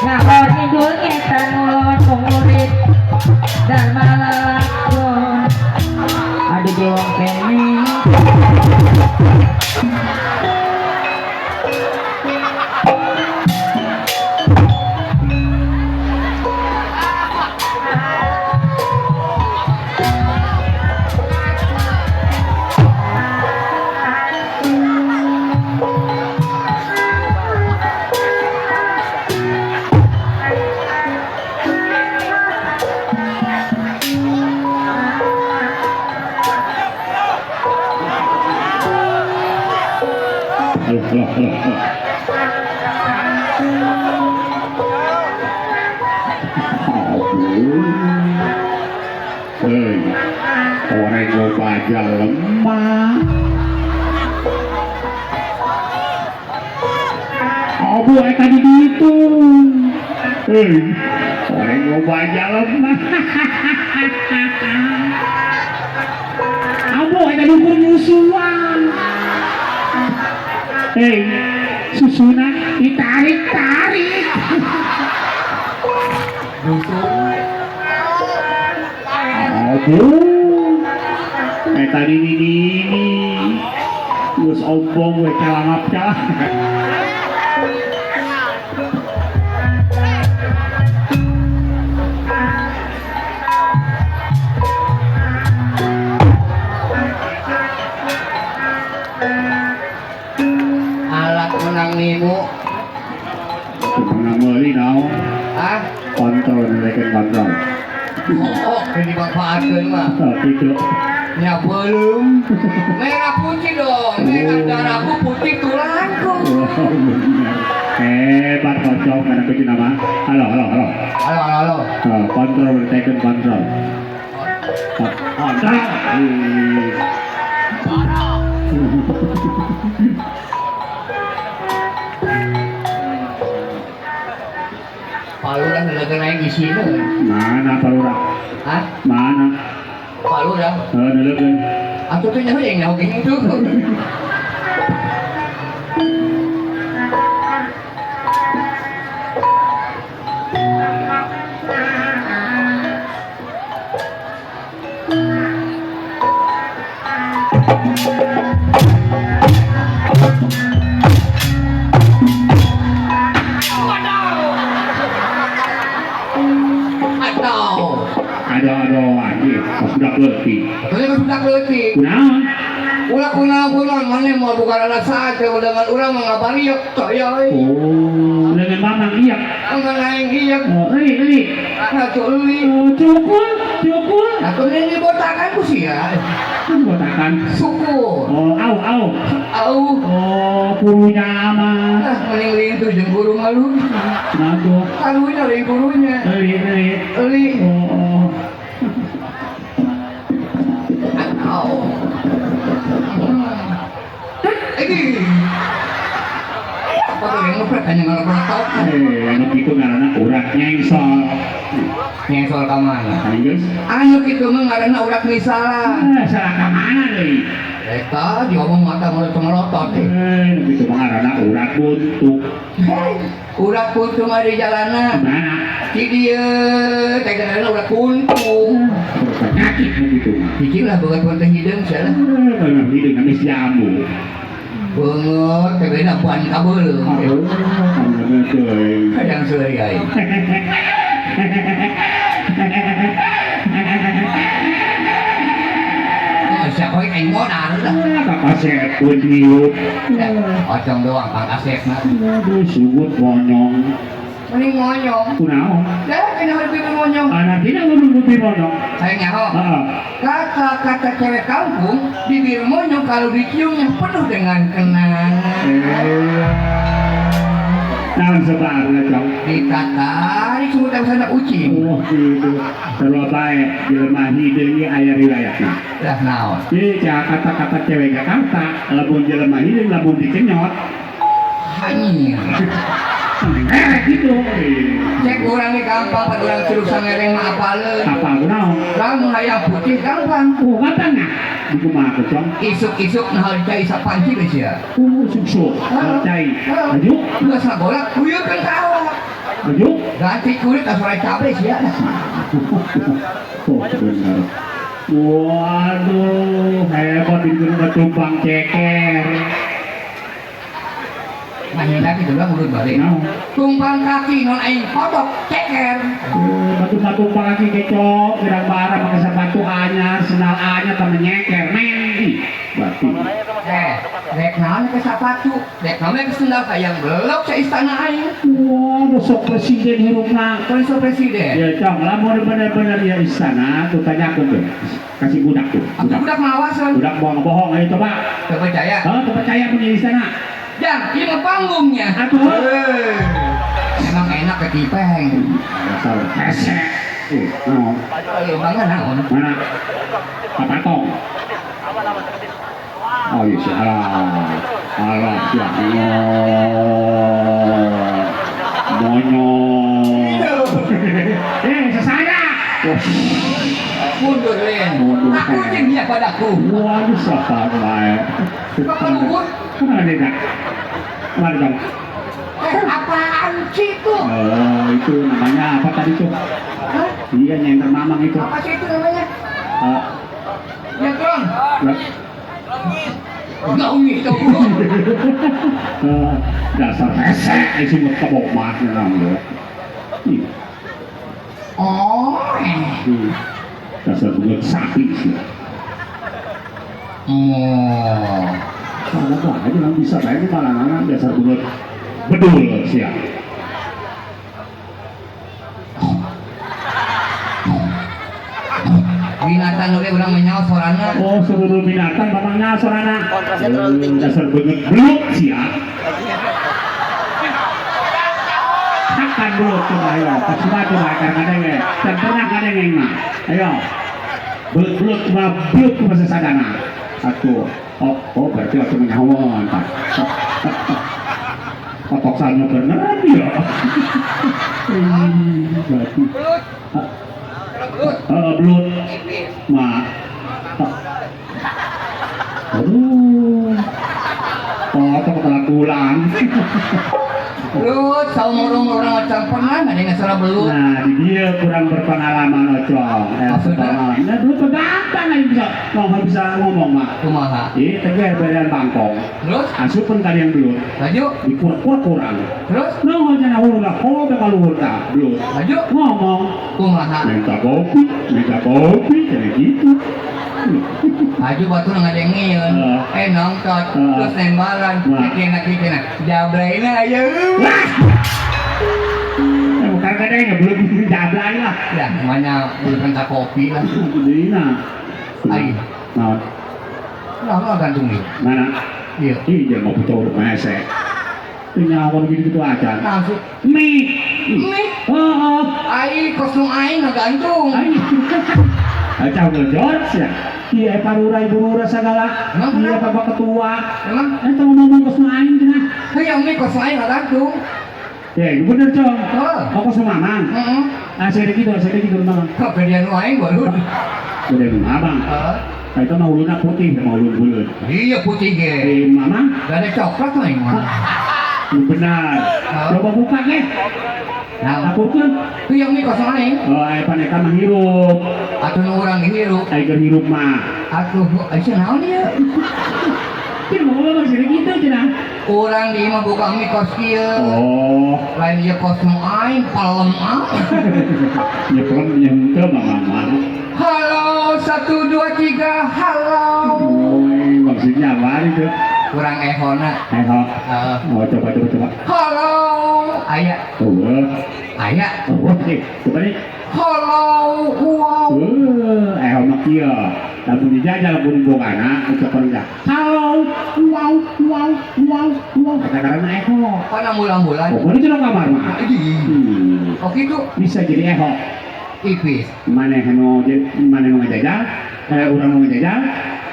Ngalor ngidul ngetan ngulon murid Dharma lalakon. Aduh gewong kene. Halo, halo, halo, halo. Hei, orang baja lemah. Abu eta di ditu. Hei, orang baja lemah. Abu eta diukur nyusuan. Hei, susuna ditarik-tarik. Aduh, eta di ini geus ompong we calangap calang. Alat menang nimu. Menang meuli naon? Ah? Kontrol nilaikan kontrol. Oh, ini dimanfaatkeun mah. Oh, gitu. Nya belum. Merah putih dong. Merah darahku putih tulangku. Oh, bener. Hebat kocok anak kecil nama. Halo, halo, halo. Halo, halo, halo. Oh, kontrol taken kontrol. Oh, kontrol. Palurah nelekeun aing isina. Mana palurah? Hah? Mana? Palurah. Heeh, nelekeun. Atuh teh nyaho yang nyaho gitu. Aduh, anjir, budak leutik. Tadi budak leutik. Kunaon? Ulah kunaon maneh moal bukan anak saja dengan urang mah ngabariek teh ya euy. Oh, dengan mamang iya. Dengan aing iya. Oh, euy, euy. Atuh euy. Oh, cukul, cukul. Atuh ini botakan ku sia. Botakan. Suku. Oh, au, au. Au. Oh, purunya mah. Ah, mending lintu jeung guru malu. Kenapa? Karunya euy gurunya. Euy, euy. Euy. Oh, oh. Au. Ini. Apa tuh yang ngepret hanya ngelotok? Anu kitu ngaranna urak nyengsol. Nyengsol ka mana? Geus. Anu kitu mah ngaranna urak misalah. Salah ka mana deui? Eta diomong mata mulut melotot teh. Nu kitu mah ngaranna urak buntu. Urak buntu mah di jalanan. Mana? Di dieu teh ngaranna urak buntu. Penyakit nu kitu mah. Hiji lah boga konten hideung salah. Beungeut hideung geus jamu. Beungeut teh beda ban kabeuleuh. Aduh, Hayang seureuy aing. Siapa yang modal dah. Kang Asep pun hiup. Ocong doang Kang Asep mah. Aduh, sugut monyong. Mending monyong. Kunaon? Dah kena lebih monyong. Anak tidak ngurung lebih monyong. Saya nyaho. Heeh. Kata-kata cewek kampung, bibir monyong kalau diciumnya penuh dengan kenangan. Naon sebabna, Cong? Ditatarik semut yang sana ucing. Oh, gitu. Terlalu baik jelema hideung ieu aya riwayatna. Lah naon? Jadi kata-kata cewek Jakarta, lamun jelema hideung lamun dikenyot, Hanyir. Gitu. Cek urang ge gampang pan urang Curug Sangereng mah apaleun. Apa kunaon? Lamun hayang putih gampang. Oh, gampang nah. Di kumaha Cong? Isuk-isuk nah cai sapanci geus ya. Suk-suk. Cai. Maju. Geus ngagolak kuyeukeun ka awak. Maju. Ganti kulit asurai cabe sia. Oh, benar. Waduh, hebat ini tumpang ceker. Mahina kitu lah mulut balik. Naon? Tumpang kaki non aing kodok ceker. Batu tumpang kaki kecok, gerang bara pakai sepatu anyar, sendal anyar, temen nyeker, men. Ih, batu. Rek naon ke sapatu, rek naon ke sendal hayang belok sa istana aing. Waduh, sok presiden hirupna. Polisi presiden. Ya, Cong, lamun bener-bener ya istana, tuh tanya aku tuh. Kasih budak tuh, Aku budak. budak mawasan. Budak bohong-bohong, ayo coba. Teu percaya. Oh, percaya punya istana. Jang, ieu mah panggungnya. Atuh. Emang enak ke tipeng. Dasar hese. No. Bangga naon? Mana? Papatong. Oh iya sih, alah. Alah, ya Allah. Monyong. Sesaya. Mundur, Len. Mundur. Aku dia padaku. Waduh, siapa bae. Bapak luhur. Mana dia, Kak? Mana, Kak? Apaan sih itu? Oh, itu namanya apa tadi tuh? Hah? Iya, nyenter mamang itu. Apa sih itu namanya? Ya, Kron. Gaung itu. Dasar hese, isi kebok mah nang. Oh. Dasar buat sapi sih. Oh. Kalau aja lang bisa bae malah dasar buat bedul siap. Binatang oge urang menyawa sorana. Oh, seluruh binatang bapaknya sorana. Kontrasnya terlalu tinggi. Dasar belut belut siap. Akan belut coba ayo. Coba coba kadang-kadang ya. Dan pernah kadang yang mah. Ayo. Belut-belut coba belut ke masa sadana. Satu. Oh, oh berarti waktu menyawa entar. Kotokannya bener ya. Berarti. Belut. Belut. Belut. Ma. Aduh. Oh, atau kepala tulang. Belut, saumur-umur orang macam pernah nggak dengar suara belut? Nah, di dia kurang berpengalaman ocong. Maksudnya? Nah, belut gampang aja bisa ngomong bisa ngomong mah. Kumaha? Iya, tegar badan bangkong. Terus? Asupan kalian belut. Laju? Dikur-kur kurang. Terus? Nongol jangan hulu lah, hulu bakal luhur tak belut. Laju? Ngomong. Kumaha? Minta kopi, jadi gitu. Aju batu ngadengin, nongtot, terus nembalan, kena jablain aja. Bukan kadang belum jablain lah. Ya, mana belum minta kopi lah. Dina. Ayo. Nah, nah, gantung nih. Mana? Iya. Iya, mau putar mesek. Punya awal gitu-gitu aja. Langsung. Mie. Mie. Oh. Ai, kosong aing ngegantung. Ai. Acau ngejorts ya. Iya, parura ibu rura segala. Iya, bapak ketua. Emang? Itu ngomong kosong aing cenah. Hei, mie kosong aing ngegantung. Ya, itu bener, Cong. Oh. Oh, kosong mamang. Heeh. Ah, saya gitu, mamang. Kok gedean aing baru. Gedean abang. Heeh. Nah, itu mah uluna putih, mah ulun buleun. Iya, putih ge. Eh, mamang. Gak ada coklat mah ini mah. Benar. Coba buka ge. Nah, aku kan itu yang mie kosong aing. Oh, ai paneta mah hirup. Atuh nu urang hirup. Ai keur hirup mah. Atuh, ai naon ieu? Ieu mah ngomong sih gitu cenah. Urang di imah buka mie kos kieu. Oh, lain ieu kos nu aing pelem ah. Ya pelem nya henteu mah mama. Halo, 1 2 3, halo. Oh, maksudnya apa itu? Kurang ehona. Eho. Oh, coba. Halo, aya. Oh, aya. Oh, oke. Coba nih. Halo, wow. Eho mah kieu. Lamun dijajal lamun bogana ucapan dah. Halo, wow, wow, wow, wow. Kata karena eho. Kana bulan-bulan. Oh, ini cenah kamar mah. Oh, gitu. Bisa jadi eho. Ipis. Mana nu mana nu ngajajal? Urang nu ngajajal,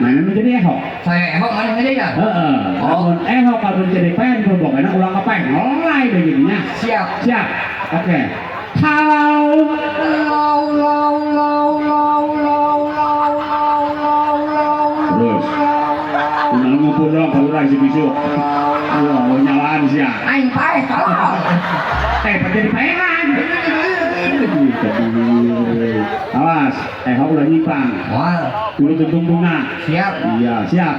mana nu jadi eho? Saya eho, mana ngajajal? Heeh. Oh. Lamun eho kalau jadi pen bogana ulah kapen. Mulai begininya. Siap. Siap. Oke. Kalau Lau lau lau lau lau lau lau lau lau. Terus. Tinggal ngumpul dong kalau lagi besok. Wah, mau nyalaan sih ya. Aing paeh tolong. Eh, jadi paehan. Awas, udah nyimpang. Wah, Dulu tungtungna. siap. Iya, siap.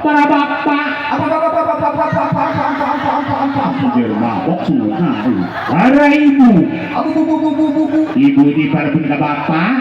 Para bapak, Apa apa apa apa apa apa apa apa apa apa apa apa apa. Anjir mabok semua. Nah, iya. Para ibu, Abu bu bu bu bu bu bu. Ibu di para pun ke bapak.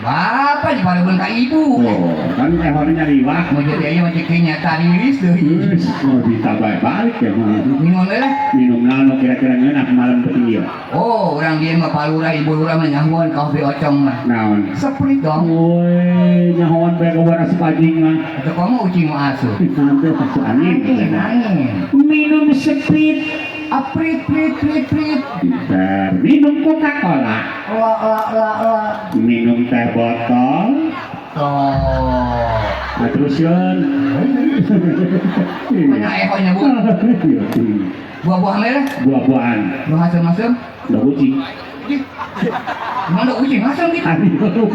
Bapak di pada ka ibu. Oh, kan ehornya nyari wah. Mau jadi aja macam kenyataan rilis deui. Wis, mau ditambah balik ya mah. Minum lah. Minum nano kira-kira ngeunah malam peti ieu. Oh, orang dia mah palura ibu lurah mah nyahoan kopi ocong mah. Naon? Seprit dong. Woi, nyahoan bae kawan asup anjing mah. Atau kamu ucing mau asup. Nanti asup angin. Angin, angin. Minum Sprite, Aprit, prit, prit, prit. Pinter. Minum Coca-Cola, La, la, la, la. Minum teh botol. Tuh. Nah, terus yun. Mana ehonya bu? Buah-buah merah? Buah-buahan. Nu asem-asem? Udah kucing. Mana ucing asem gitu? Aduh.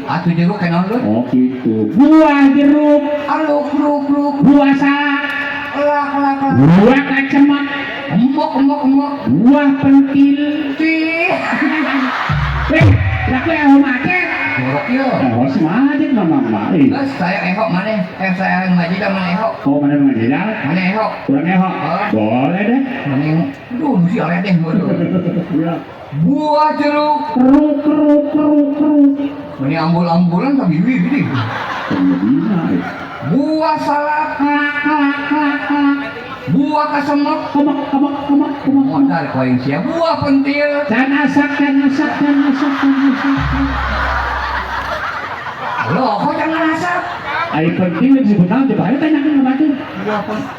Atuh jeruk kenal lu. Oh gitu. Buah jeruk, Aluk, luk, luk. Buah salak, Lak, lak, lak. Buah kacemak, Emok, emok, emok. Buah pentil. Cih. Eh, laku yang macet. Jorok yo. Oh, si macet mah mama. Eh. Terus saya ehok mana? Eh saya yang ngaji mana ehok? Oh, mana ngaji dah? Mana ehok? Kurang ehok. Oh. Boleh deh. Mana yang Duh, si aleh deh bodoh. Ya. Buah jeruk. Keruk keruk keruk keruk. Ini ambul-ambulan tapi wih gini. Bina. Buah salak, Kelak kelak kelak kelak. Buah kesemek. Kemek kemek kemek kemek. Modal kau yang siap. Buah pentil. Can asak can asak can asak can asak. Loh, kok jangan asap? Ai penting disebut naon coba ayo tanyakan ke batur. Buah pentil.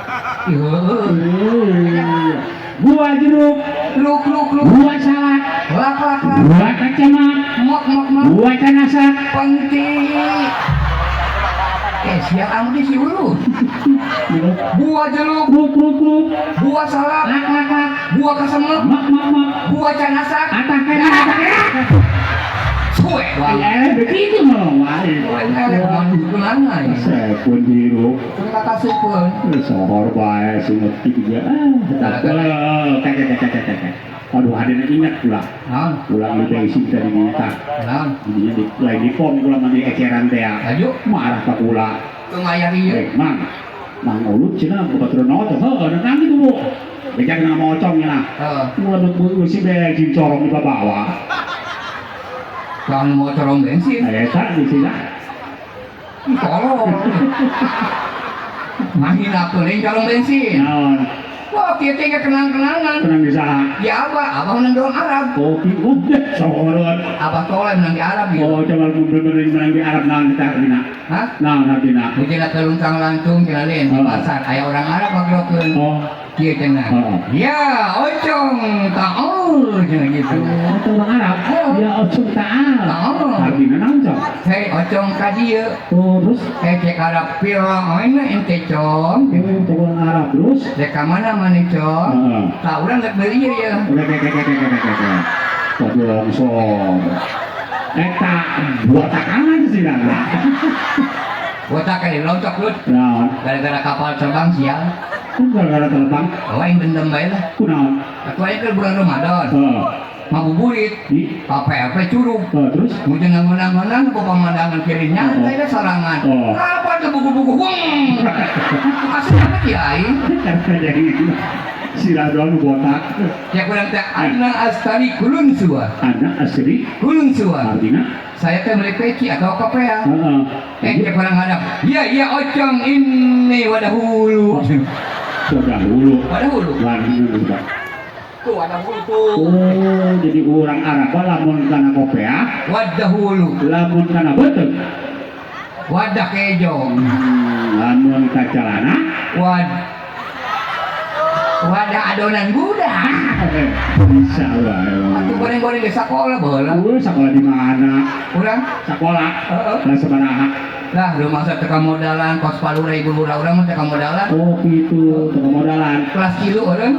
Iya. Buah jeruk, Luk luk luk. Buah salak, Lak lak lak. Buah kacemak, Mok mok mok. Buah can asak. Pentil. Eh, siap amat si ulu. Buah jeruk, Kruk kruk kruk. Buah salak, Lak lak lak. Buah kesemek, Mak mak mak. Buah canasak. Atah kena atah kena. Suwe. Wah. Eh, begitu mau wae. Mana ya? Sepun hirup. Kata sepun. Sohor bae sungut tiga. Ah, kek kek kek kek. Aduh, ada yang ingat pula. Naon? Pulang di bensin tadi minta. Naon? Jadinya di lain di pom pula mandi eceran teh. Laju Marah ka kula. Teu ngayar ieu. Eh, mang. Mang ulut cenah babaturan naon teh. Heuh, nang gitu bu. Bejak nang mocong nya. Heeh. Mula nu si bensin corong di bawah. Kalau mau corong bensin. Eta di sini. Ih, tolong. Mahina tuh lain corong bensin. Naon? Wah, kieu teh kenang-kenangan. Tenang di saha? Ya abah, abah menang di orang Arab. Kopi udah sohoron. Abah toleh menang di Arab gitu. Oh, coba bener menang di Arab naon kita artina. Hah? Naon artina? Mungkin ke luntang lantung cenah lain di Oh. pasar aya orang Arab ngagerokeun. Oh, Kieu cenah. Oh. Ya, ocong taul cenah gitu. Oh, itu orang Arab. Oh. Ya ocong ta'al. Taul. Artina naon cok? Hei, ocong ka dieu. Oh, terus Eh, cek Arab pira oina ente cong. oh, itu orang Arab terus. Cek ka mana mana cong? Heeh. Tah urang geus meuli ieu ya. Oke, oke, oke, oke, oke, oke. Waduh longsor. Eta buat takangan sih dah. Botak kali loncok lut. Naon? Gara-gara kapal terbang sial. Kok gara-gara terbang? Oh, aing dendam bae lah. Kunaon? Atuh aya keur bulan Ramadan. Heeh. Ngabuburit, Di ka PLP curug. oh, terus Kemudian ngangon-ngangonan ke pemandangan kiri nyantai dah sorangan. Oh. Apa tuh buku-buku wong. Kasih apa ya aing? karena jadi sirah doang nu botak. Ya kurang teh ana astari kulun sua. Anak asli Kulun sua. artinya Saya teh beli peci atau kopea. heeh. Eh dia kurang hadap. Ya ya ocong ini wadah hulu. Sudah hulu. Wadah hulu. Lan sudah. Tuh wadah hulu tuh. Oh, jadi orang Arab lamun kana kopea, Wadah hulu. lamun kana beuteung, Wadah kejong. Lamun ka calana, Wad wadah adonan budak. Bisa wae. Atuh goreng-goreng di sekolah baheula. Lu sekolah di mana? Urang Sekolah. Heeh. Lah sabaraha? Lah rumah saya teka modalan kos palura ibu lurah urang mah teka modalan. Oh, gitu, teu modalan. Kelas tilu urang.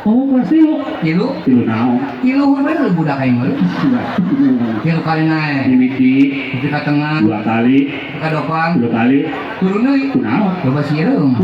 Oh, kelas 3. Tilu? Tilu naon? Tilu bener budak aing mah. Tilu kali naik. Mimiti Di ka tengah, 2 kali, ka dopang, 3 kali, turun deui. Kunaon? Loba sireum.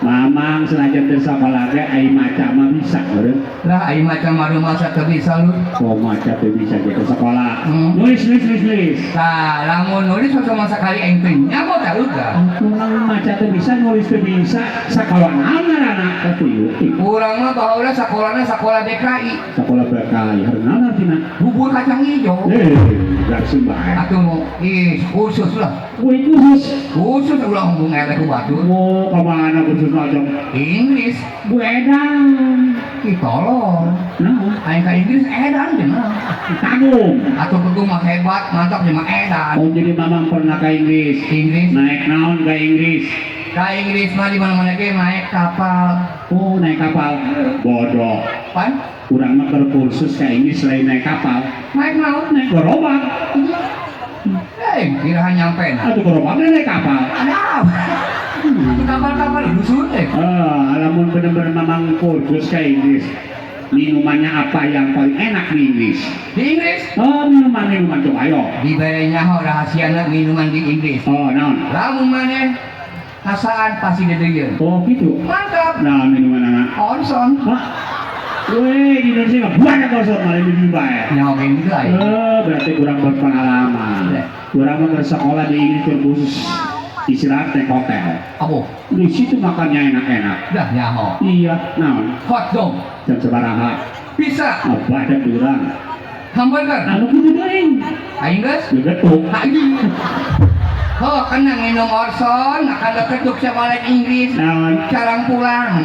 Mamang senajan teu sakola ge ai maca mah bisa meureun. Lah ai maca mah masa teu bisa lu. Oh, maca teu bisa ge teu sakola. Hmm. Nulis nulis nulis nulis. Tah, lamun nulis sama sakali aing teu nyaho tah udah. Lamun maca teu bisa nulis teu bisa sakola naon ngaranna? Atuh ieu. Urang mah baheula sakolana sakola DKI. Sakola BKI hareunan naon artina? Bubur kacang hijau. Eh, langsung bae. Atuh ih khusus lah. Wih khusus. Khusus ulah ngomong eleh ku batur. Mau kemana khusus aja? Inggris. Bu edan. Ih tolong. Nah, Aing ka Inggris edan cenah. kagum. Atuh kudu mah hebat, mantap mah edan. Oh jadi mamang pernah ke Inggris. Inggris. Naik naon ke Inggris? Ka Inggris mah di mana-mana ge naik kapal. Oh naik kapal. Bodoh. Pan? Urang mah keur kursus ke Inggris lain naik kapal. Naik naon? Naik gerobak. Eh, kira nyampe nah. Atuh gerobaknya naik kapal. Ada. Kapal-kapal dusun deh. Ah, lamun bener-bener mamang kursus ke Inggris. Minumannya apa yang paling enak di Inggris? Di Inggris? Oh, minuman-minuman coba ayo. Dibere nyaho rahasiana minuman di Inggris. Oh, naon? Lamun maneh kasaan pasti dideuyeuh. Oh, gitu. Mantap. Nah, minuman anak. Onson. Hah? Weh, di Indonesia mah banyak kosong malah di bae. Nyaho kayak gitu ay. Eh, berarti kurang berpengalaman. Kurang mah bersekolah di Inggris terkhusus istirahat naik hotel. Apa? Di situ makannya enak-enak. Dah nyaho. Iya, naon? Hot dog. Jam sabaraha. Bisa. Apa ada kurang? Hamburger. Anu kudu deui. Aing geus. Gegetuk. Aing. Oh, kena minum Orson, akan ketuk siapa lain Inggris. Naon? Carang pulang.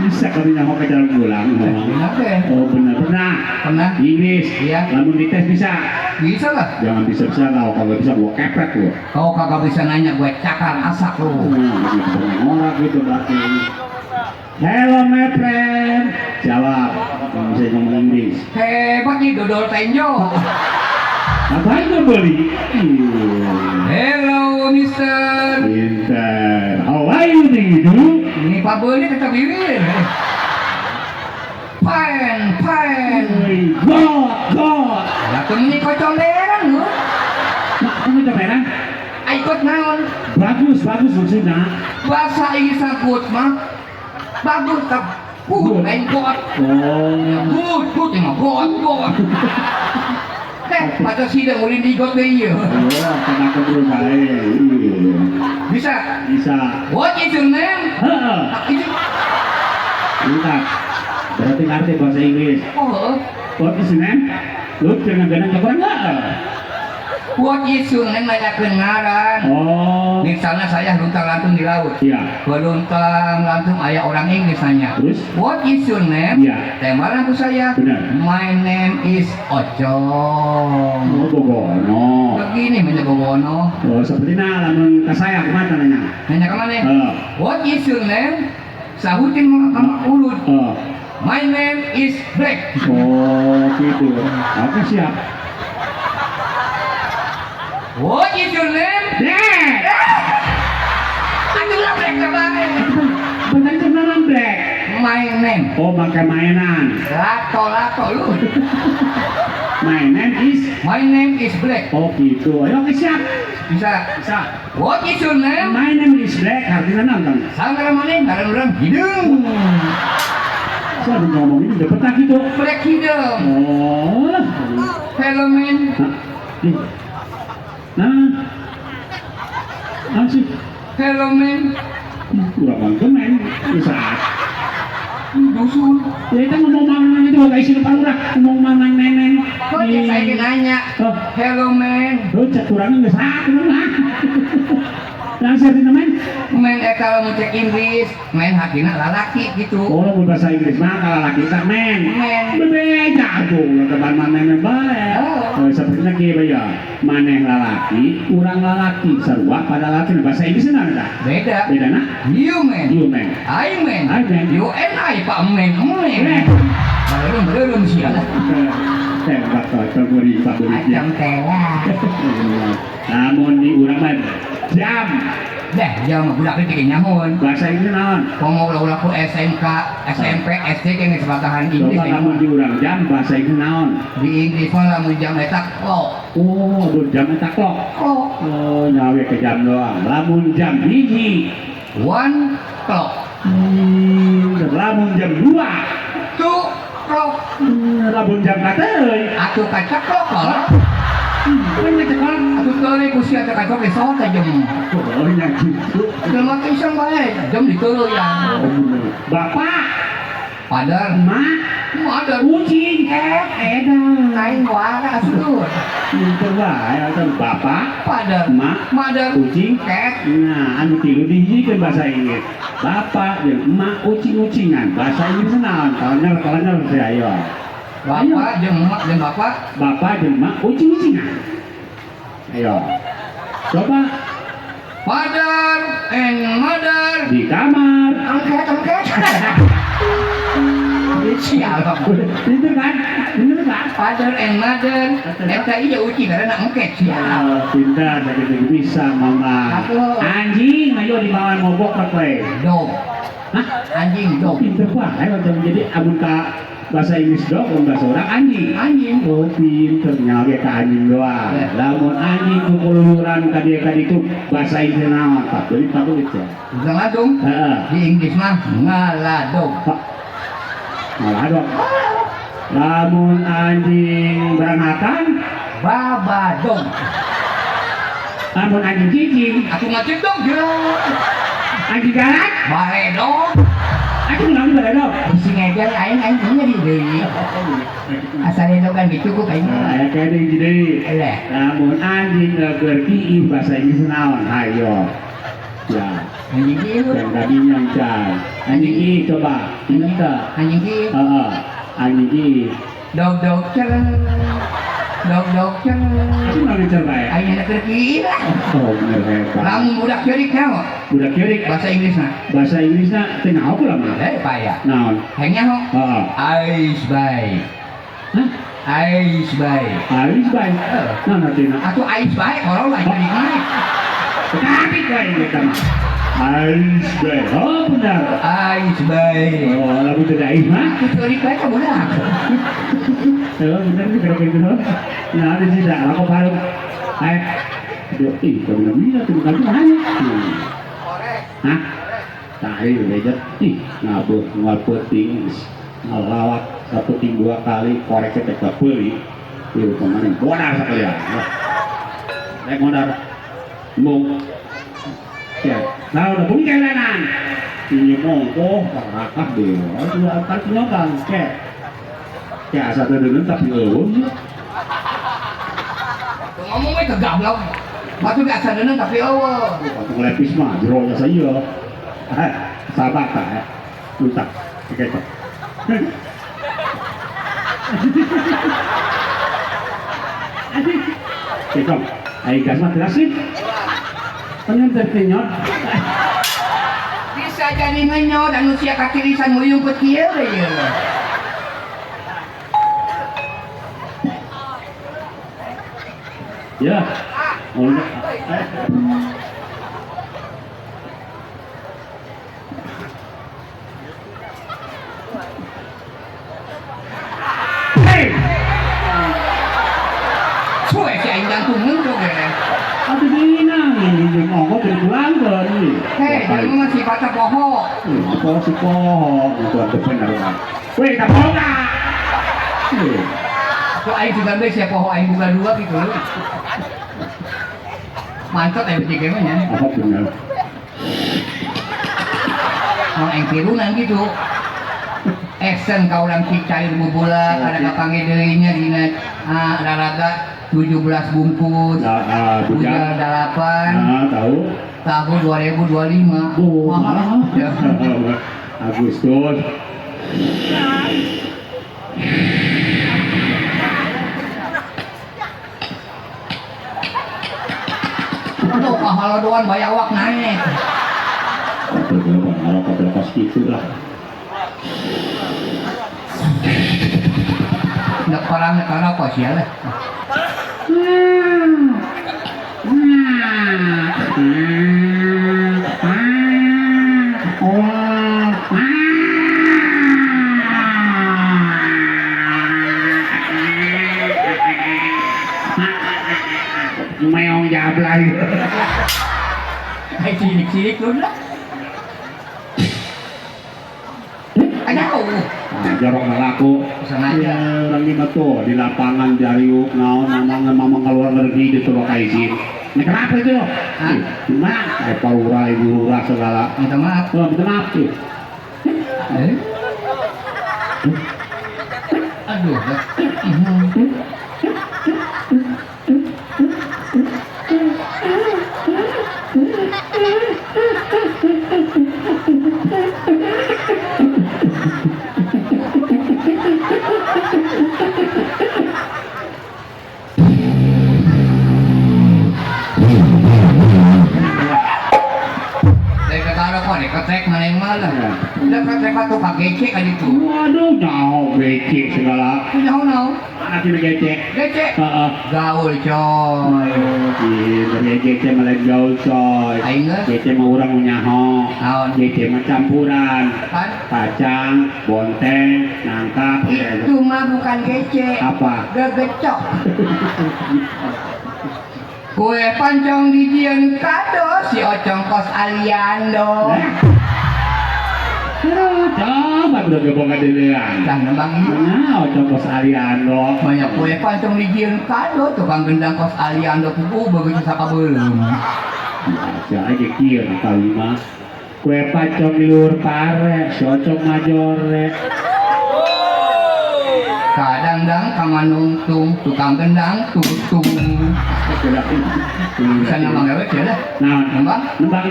Bisa kami nyaho ke jalan pulang. Benar deh. Oh, benar. Pernah. Pernah. Di Inggris. Iya. Lamun dites bisa. Bisa lah. Jangan bisa-bisa kalau kagak bisa gua kepret gua. Kau kagak bisa nanya gue cakar asak lu. Gitu, orang gitu berarti. Hello my friend. Jawab. Kalau bisa ngomong Inggris. Hebat nih dodol tenjo. Ngapain gua beli? Hello Mister. Pinter. How are you do? Ini Pak Beli tetap bibir. Fine, fine. God, God. Lah ini kocomberan lu. Mak, kamu comberan? Ikut naon? Bagus, bagus maksudnya. Bahasa Inggris good mah. Bagus tak? Good, lain God. Oh. Good, good, emang God, God. Eh, pada sidang ulin di God deh iya. Oh, kenapa berubah? Bisa. Bisa. What is your name? Heeh. Lengkap. Berarti ngerti bahasa Inggris. Oh. What is your name? Lu jangan-jangan kurang enggak? What is your name nanyakeun ngaran. Oh. Misalnya saya luntang-lantung di laut. Iya. Beluntang-lantung aya orang Inggris nanya. Terus? What is your name? Iya. Tembaran aku saya. Benar. My name is Ocong. Oh, Bogono. Begini minta Bogono. Oh, seperti nah, lamun ke saya kemana nanya? Nanya kemana? What is your name? Sahutin sama ulut. My name is Black. Oh, gitu. Oke, siap. What is your name? Black. Aduh lah Black kabae. Bentar kenalan Black. My name. Oh, pakai mainan. Lato-lato lu. My name is. My name is Black. Oh, gitu. Ayo, oke, siap. Bisa. Bisa. What is your name? My name is Black. Artinya nonton. Sangkara mana? Ngaran urang hidung. Saya udah ngomong ini udah peta gitu. Black hidung. Oh. Hello man. Nah. Nah sih. Hello man. Kurang banget men. Bisa. Dusun. Ya itu ngomong mana itu gak isi depan urang. Ngomong mana neneng. Kok ya saya nanya. Oh. Hello man. Lu cek kurangnya nggak satu lah. Langsung di teman. Men kalau mau cek Inggris, men hakina lalaki gitu. Oh, mau bahasa Inggris mah kalau laki tak men. Men. Berbeda tuh, teman mana men bae. Oh. Sepertinya kieu ya. Maneh lalaki, urang lalaki sarua pada lalaki bahasa Inggris na ada. Beda. Beda na? You man. You man. I man. I man. You and I pak men. Men. Belum belum sih lah. Tembak kau Pak Buri. Acam tela. Namun di urang mah jam. Deh, jam budak teh nyahoan. Bahasa Inggris naon? Komo ulah-ulah ku SMK, SMP, SD ke geus batahan Inggris. Coba lamun di urang jam bahasa Inggris naon? Di Inggris mah lamun jam eta clock. Oh, lamun jam eta clock. Clock. Oh, nyawe ke jam doang. Lamun jam 1. 1 clock. Lamun jam 2. 2 clock. Lamun jam kateuy. Atuh kacaklok kolot. Kan ngeceklok. Atuh teuing ku sia teh kacok geus saot teh jam. Oh, nya gitu. Jelema teh iseng bae, jam diteureuyang. Bapak, Padahal emak, mother kucing, edan. Aing waras tuh. Pinter bae atuh bapak, Father, emak, mother, kucing, cat. Nah, anu tilu dihijikeun bahasa Inggris. Bapak jeung emak kucing-kucingan. Bahasa Inggris naon? Kalender saya ayo. Bapak jeung emak jeung bapak. Bapak jeung emak kucing-kucingan. Ayo. Coba. Father and mother di kamar. Angkat, angkat. Sial. Bener kan? Bener kan? Father and mother. Eta ieu uci karena engket sial. Pintar sakitu bisa mama. Anjing ayo dibawa mobok we. Dog. Hah? Anjing dog. Pinter wae macam jadi amun ka bahasa Inggris dog mun bahasa urang anjing. Anjing. Oh pinter nyawe ka anjing doang. Lamun anjing kukululuran ka dieu ka ditu bahasa Inggris naon? Pak beli paku gitu. Ngaladong. Heeh. Di Inggris mah ngaladong. Ngaladong. Lamun anjing berangatan babadong. Lamun anjing cicing aku ngacik dong jelas. Anjing galak baredog. Anjing naon baredog? Bisi ngejar aing aing punya di deui. Asal kan gitu cukup aing. Aya kene hiji deui. Lamun anjing keur kiih bahasa Inggris naon? Hayo. Ya. Anjing kiih. Yang tadi nyancan. Anjing kiih coba. Ingat teu? Anjing kiih. Heeh. Anjing kiih. Dog dog cer. Dog dog cer. Itu naon cer bae? Aing keur kiih lah. Oh, bener hebat. Lamun budak ceurik naon? Budak ceurik bahasa Inggrisna. Bahasa Inggrisna teu nyaho pula mah. Paya. Naon? Hayang nyaho. Heeh. Ais bae. Hah? Ais bae. Ais bae. Naon artina? Atuh ais bae kolol aing ceurik mah. Tapi bae eta mah. Ais bae. Oh, benar. Ais bae. Oh, lamun teu ais mah. Atuh ceurik bae ka budak. Oh, bener sih kalau kayak gitu. Nah, ada sih dah. Aku baru. Aduh, ih, kalau nggak bisa tuh bukan tuh hanya. Hah? Tai lejet. Ih, ngabur ngapeuting, ngalawak sapeting 2 kali korek teh kapeuli. Ieu kemana? Bodar sakalian. Rek modar. Mung. Ya, nah udah bunyi kelenan. Ini mongko karakah deh. Aduh, antar penyokang, kek. Ya asa teu deungeun tapi eueuh sih. Ngomong we kegablok. Batu ge asa deungeun tapi eueuh. Batu lepis mah jero nya saeu. Sabar tah. Lutak. Oke, Pak. Oke, Kong. Ayo gas mah keras sih. Pengen terkenyot. Bisa jadi ngenyot anu sia kakirisan nguyung kieu we ieu. Ya. Hei. Suwe si aing jantungan tuh ge. Atuh dina ini jeung ongko dipulangkeun. Hei, jelema mah sifatna poho. Poho si poho, itu atuh bener. Weh, ka poho. Kok aing juga geus sia poho aing boga 2 gitu. Mantap aing bertiga mah nya. Apa bener? Mau aing tirunan gitu. Esen ka urang cicair bubula kada kapanggih deui nya dina raraga 17 bungkus. Bujal 8. Tahu. Tahun 2025. Oh, mahal. Agustus. Aduh, kahalodoan bayawak naik. Ngarokok gitu lah. Nggak orang ngerokok sih lah. Meong jablay. Ay silik-silik lu lah. Ada Jorok laku. Sengaja. Ya, orang lima tuh di lapangan jariuk naon mamang mamang keluar negeri itu tuh pakai izin. Ini kenapa itu? Hah? Gimana? Paura, ibu lurah segala. Minta maaf. Oh, minta maaf tuh. Eh? Aduh. Ketrek mana yang malah. Udah ketrek batu kagece kan itu. Waduh, jauh gece segala. Jauh nau. Mana sih gece? Gece. Heeh. Gaul coy. Iya, gece malah gaul coy. Aing geus. Gece mah urang nyaho. Naon? Gece mah campuran. Kan? Kacang, bonteng, nangka. Itu mah bukan gece. Apa? Gegecok. Kue pancong dijieun kado si Ocong kos Aliando. Aduh, coba udah gebong kadelean. Tah nembang ieu. Nah, Ocong kos Aliando. Banyak kue pancong dijieun kado tukang gendang kos Aliando kuku begitu sakabeuleum. Ya aja kieu kali mah. Kue pancong di luhur pare, si Ocong majore. Kadang-dang kamanungtung tukang gendang tutung. Bisa nembang gawe ya lah. Nah, nembang? Nembang.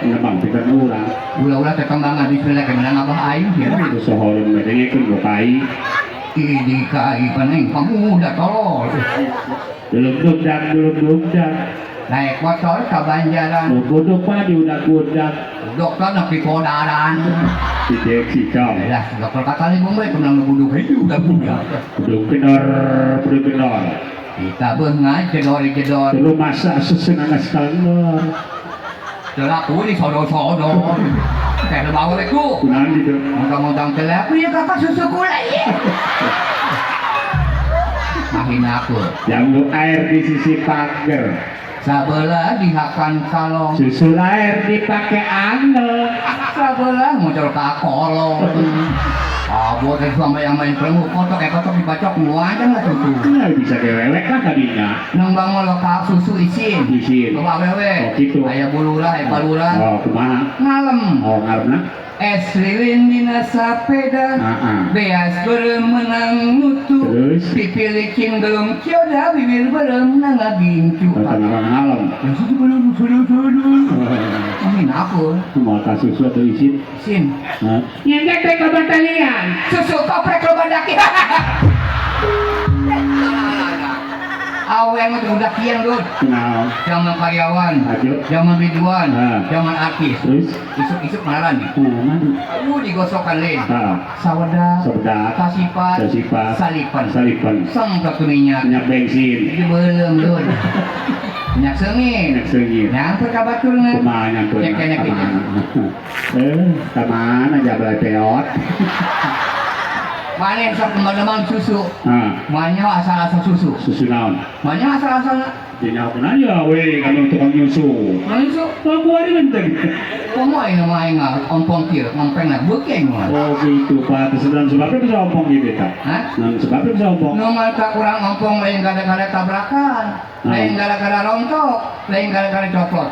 Nembang pikan urang. Ulah-ulah teh kembang bismillah ke menang abah aing ya. Itu sohoreun medengekeun ku kai. Di kai paneng pamuda tolol. Duluk-duk duluk-duk. Naik motor ke Banjaran. Godok padi udah godak. Dokter nepi kodaran. Dideksi cong. Lah, dokter kata nih bumbai kemenang buduk itu udah budak. Buduk kendor, buduk kendor. Kita bengai jedor-jedor. Lu masak sesenang sekali. Telaku di sodor-sodor. Teh bawa leku. Kunaon gitu. Montang-montang telaku ya kakak susu gula ya. Mahin aku. Jambu air di sisi pagar. Sabelah dihakan kalong. Susu air dipakai angel. Sabelah muncul ka kolong. Abot teh sama yang main perlu kotok ya kotok dibacok muajan lah susu. Ya bisa dewelek lah tadinya. Nembang lo susu isin. Isin. Bawa awewe. Oh gitu. Aya bulurah, aya palurah. Oh kumaha? Ngalem. Oh ngalemna. Es lilin dina sapeda. Beas beureum menang nutu. Terus? Pipi licin belum cioda, bibir beureum na ngagincu. Tengah ngalem. Ya susu beureum sudu. Amin aku. Kumaha susu atau isin? Isin. Nyentek teh kabatalian. Susu koprek loba daki. Awe mah udah kian dud. Kunaon? Zaman karyawan, zaman biduan, zaman artis. Terus isuk-isuk marani. Aduh digosokan lain. Saweda, kasipat, salipan, semprot minyak, minyak bensin. Itu belum dud. Minyak sengit. Minyak sengit. Nyamper ka baturna. Kumaha nyamper? Cek-cenek gitu. Ka mana jablay peot? Mana sok teman-teman susu? Mana asal-asal susu? Susu naon? Mana asal-asal? Dina kunaon ya we kanu tukang nyusu. Nyusu? Aku ari menteng. Komo aing mah aing ompong kieu, ngompeng na beuki aing mah. Oh gitu Pak, sedang sebabnya bisa ompong gitu ta. Hah? Sedang sebabnya bisa ompong. Nu mata kurang ompong lain gara-gara tabrakan, lain gara-gara rontok, lain gara-gara coplot.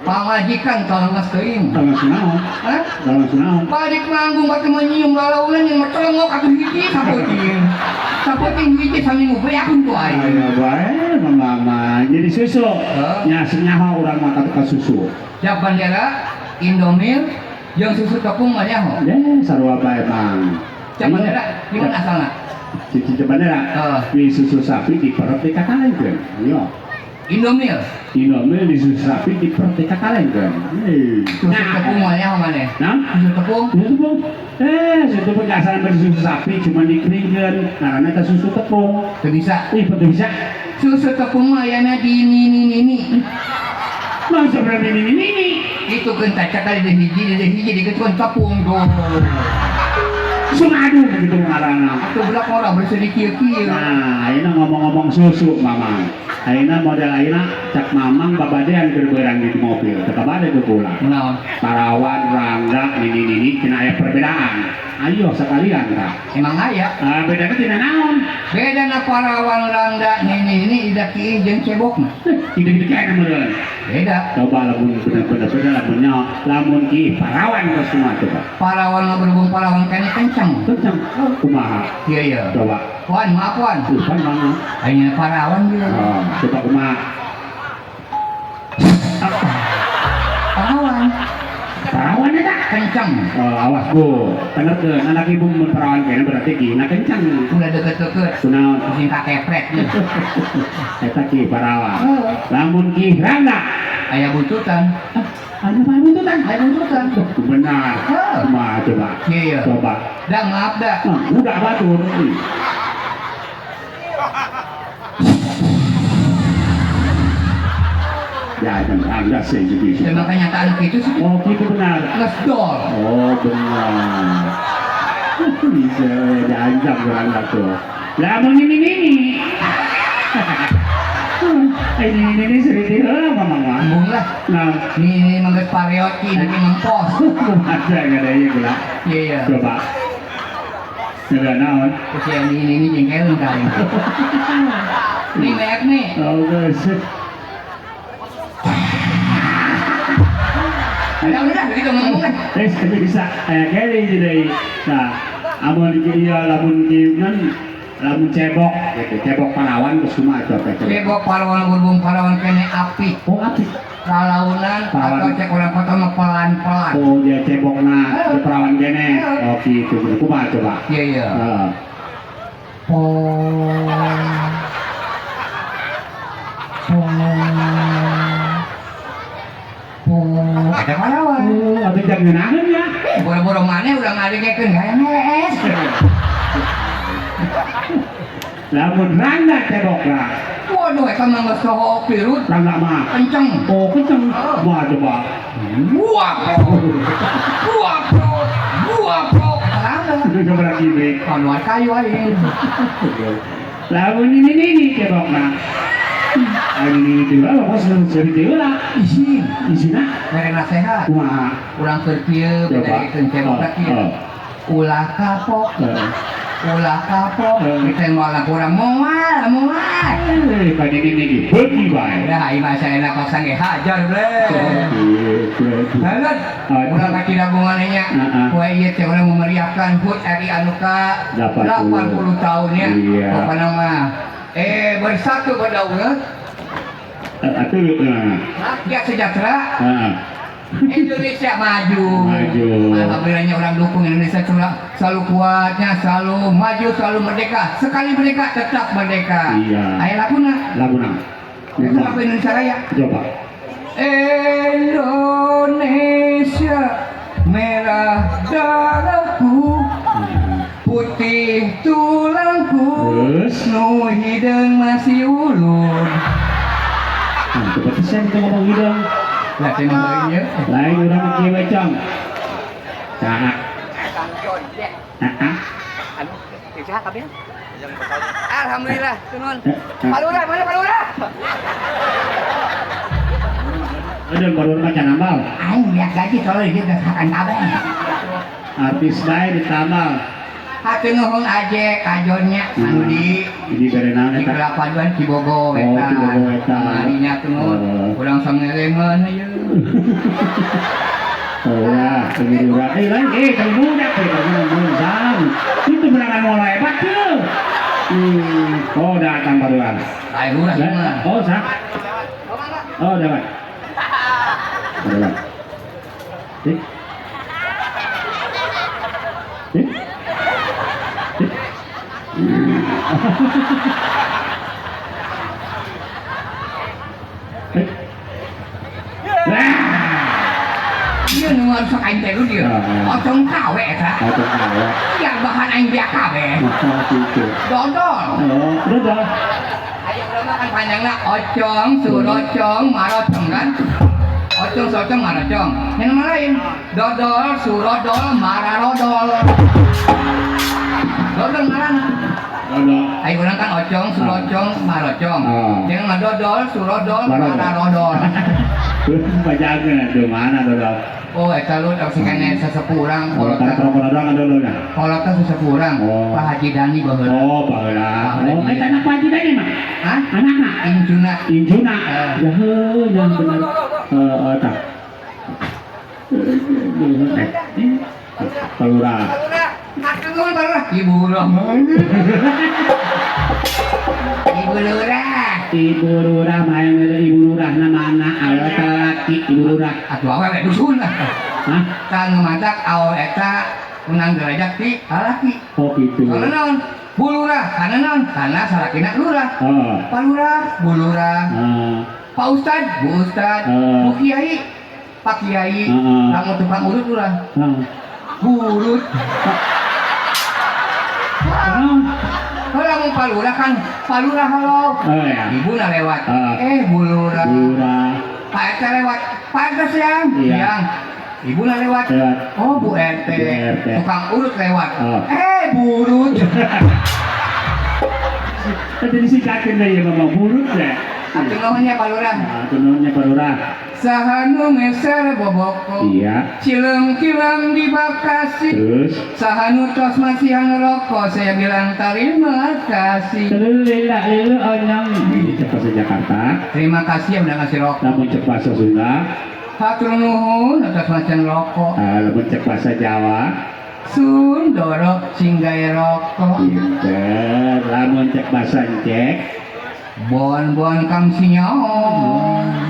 Pamajikan tolong geus teuing. Tolong naon? Hah? Tolong naon? Balik manggung batu menyium lalaunan yang mecelengok atuh hiji sapoting. Sapoting hiji saminggu beak ku aing. Ayo bae mama. Jadi susu. Nya senyaho urang mah ka susu. Cap bandera Indomie jeung susu tepung mah nyaho. Ya sarua bae mang. Cap bandera di mana asalna? Cici bandera. Di susu sapi diperep di kakalengkeun. Iya. Indomie. Indomie di susu sapi diperep di kakalengkeun. Susu tepung mah nyaho maneh? Nah, susu tepung. Susu tepung. Susu tepung asalna susu sapi cuma dikeringkeun. Ngaranna teh susu tepung. Teu bisa. Ih, teu bisa. Susu tepung mah ayana di nini. Masa berani nini? Itu kan caca kali di hiji diketuan tepung tuh. Sumadu begitu ngaranna. Atuh budak orang bersedih kieu-kieu. Nah, ayeuna ngomong-ngomong susu, Mamang. Ayeuna model ayeuna cak Mamang babadean keur beurang di mobil. Teu kabade teu pulang. Kunaon? Parawan, rangga, nini-nini cenah aya perbedaan. Ayo sekalian tah. Emang aya. Ah, bedana tina naon? Bedana parawan rangga nini ini ida kieu jeung cebokna. Gitu-gitu kayaknya meureun. Beda. Coba lamun bener-bener beda lamun nya lamun ki parawan ke semua coba. Parawan mah berhubung parawan kene kenceng. Kenceng. Kumaha? Iya iya. Coba. Wan, maaf Wan. Tuh, mana? Ayeuna parawan dia. Oh, coba kumaha? Parawan Parawan eta. kenceng. Oh, awas bu, bener ke anak ibu mun parawan kene berarti ki na kenceng. Udah deket-deket. Kunaon? Sing kakeprek. Eta ki parawan. Lamun ki rangga. Aya buntutan. Ada apa buntutan? Aya buntutan. Benar. Kumaha coba? Iya iya. Coba. Dah maaf dah. Nah, udah batur. Ya, kan rangga sih gitu. Memang kenyataan gitu sih. Oh, gitu benar. Ngesdol. Oh, benar. Bisa diancam rangga tuh. Lamun ini ini. Ini sering heula Mamang mah. Embung lah. Nah, Ini mangges pareot ki ini mempos. ada enggak ada ieu gula. Iya iya. Coba. Coba naon? Terus yang ini jengkelin kali. Ini merek nih. Oh, guys. Udah udah begitu ngomong kan. Bisa kene jadi. Nah, amun iki ieu lamun ki lamun cebok gitu, cebok parawan geus kumaha coba cebok. Cebok parawan berhubung parawan kene api. Oh, api. Kalaunan Parawan. atau cek orang kota mah pelan-pelan. Oh, dia cebokna di perawan kene. Oh, gitu. Kumaha coba? Iya iya. Heeh. Po. Po. Po. Ada parawan. Oh, atuh jang ngeunaheun ya. Boro-boro maneh udah ngadengekeun hayang hees. Lamun rangga cebokna. Waduh, eta mah geus soho pirut Rangga mah. kenceng. Oh, kenceng. Wah, coba. Wah, wah, wah, rangga. Coba lagi, Bek. Kanuan kayu aing. Lamun ini ini cebokna. Ini ini tiba, apa seri tiba lah. Isin, Isina mere nasehat. kumaha? Urang keur kieu Coba. bedakeun cebokna kieu. Oh, Ulah kapok, ulah kapok. Kita moal kurang moal, moal. Eh, kan ini ini beuki bae. Udah aing mah saena pasang ge hajar ble. Gitu. Lanjut, urang ka Cidagongan nya. Heeh. Poe ieu teh urang memeriahkan HUT RI anu ka 80 80 tahun nya. Iya. Pokona mah bersatu berdaulat, Atuh, rakyat sejahtera, heeh. Indonesia maju. Maju. Alhamdulillahnya orang dukung Indonesia selalu kuatnya, selalu maju, selalu merdeka. Sekali merdeka tetap merdeka. Iya. Ayo laguna. Laguna. Itu lagu Indonesia Raya. Coba. Indonesia merah darahku, putih tulangku, Terus? nu hideung masih ulun. Nah, coba pisan kita ngomong hidung. Lah teh ngomong ieu. Lain urang mah kieu we, Cong. Saha? Heeh. Anu, saha kabeh? Alhamdulillah, nuhun. Pak Lurah, mana Pak Lurah? Ada baru mah can nambal. Aing lihat gaji soalnya dia geus hakan kabeh. Artis bae ditambal. Hatur nuhun aje kajonnya anu di Ini bere naon di eta? Kelapa Dua Cibogo Oh, eta. Cibogo eta. Kamarinya tuh nuhun. Oh. Urang sangerengan ieu. Oh ya, ini urang. Lain kan budak teh mun sam. Itu beneran mulai hebat tuh. Oh, datang baruan. Lain lurah mah. Oh, sah. Oh, dapat. Dapat. Eh? Eh? Eh? Eh? Wah! Ieu nu sok aing teh dia. Ah. Otong kawe eta. Otong kawe. Ya bahan aing biak kawe. Gitu. Dodol. Oh, dodol. Ayo urang mah kan panjangna ocong, surocong, marocong kan. Ocong socong marocong. Yang nama lain dodol surodol mararodol. Dodol ngaranna. Dodol. Ayo urang kan ocong surocong marocong. Yang mah dodol surodol mararodol. Bajageun di mana dodol? Oh, eta lu si kene sasepuh urang kolotna. Kolotna dodolna. Kolotna sasepuh urang. Pak Haji Dani baheula. Oh, baheula. Oh, eta anak Pak Haji Dani mah? Hah? Anakna? Injuna. Injuna. Ya heuh, yang bener. Heeh, tah. Pak Lurah. Pak Lurah, hatur nuhun Pak Lurah. Ibu Lurah. Ibu Lurah. Ibu Lurah mah yang Ibu Lurah namana awewe laki Ibu Lurah. Atuh awewe dusun lah. Hah? Tah nu matak awewe eta menang derajat ti lalaki. Oh gitu. Karena naon? Bu Lurah, karena naon? Karena salakina lurah. Heeh. Pak Lurah, Bu Lurah. Heeh. Pak Ustad, Bu Ustad, Bu Kiai, Pak Kiai. Lamun tukang urut lurah. Heeh. Burut. Kalau lamun Pak Lurah kan, Pak Lurah halo. Oh, ya. Ibu na lewat. Bu Lurah. Lurah. Pak RT lewat. Pak RT siang. Iya. Siang. Ibu na lewat. Oh, Bu RT. Bu RT. Tukang urut lewat. Burut. Tadi disingkatin deh ya Bapak burut ya. Atur nuhunnya Pak Lurah. Atur nuhunnya Pak Lurah. Sahanu meser boboko. Iya. Cileng-cileng di Bekasi. Terus. Sahanu tos masihan rokok. Saya bilang terima kasih. Lila lilu onyong. Ini cek bahasa Jakarta. Terima kasih yang udah ngasih rokok. Lamun cek bahasa Sunda. Hatur nuhun atas masihan rokok. Lamun cek bahasa Jawa. Sundoro singgai rokok. Pinter. Lamun cek bahasa Encek. Bon-bon kang sinyal.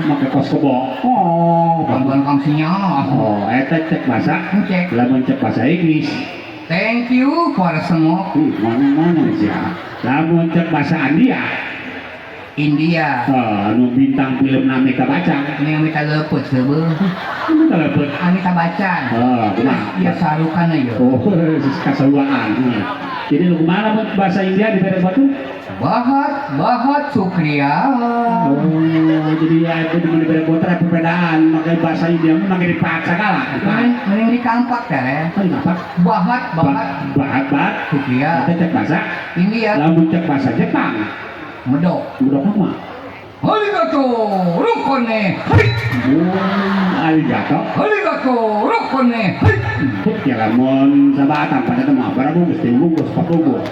Make kos kebo. Oh, bon-bon kang sinyal. Oh, eta cek bahasa Encek. Lamun cek bahasa Inggris. Thank you for semua. Mana-mana sih. Lamun cek bahasa India. India. Anu bintang film Amitabh Bachchan. Ini Amitabh lepet seubeuh. Amitabh lepet. Amitabh Bachchan. Oh, kumaha? Ya sarukan ieu. Oh, kasaruaan. Jadi lu kumaha lamun bahasa India dibere batu? Bahat, bahat sukriya. Oh, jadi ya itu di mana bere botra perbedaan, makanya bahasa India mah make dipaksa kalah. Mending dikampak teh. Oh, dikampak. Bahat, bahat. Bahat, bahat. Sukriya. Kita cek bahasa India. Lamun cek bahasa Jepang. Medok. Medok apa? Arigato, rokone. Hai. Oh, arigato. Arigato, rokone. Hai. Ya lamun sabatang pada teh mah barang bungkus, tilu bungkus, empat bungkus.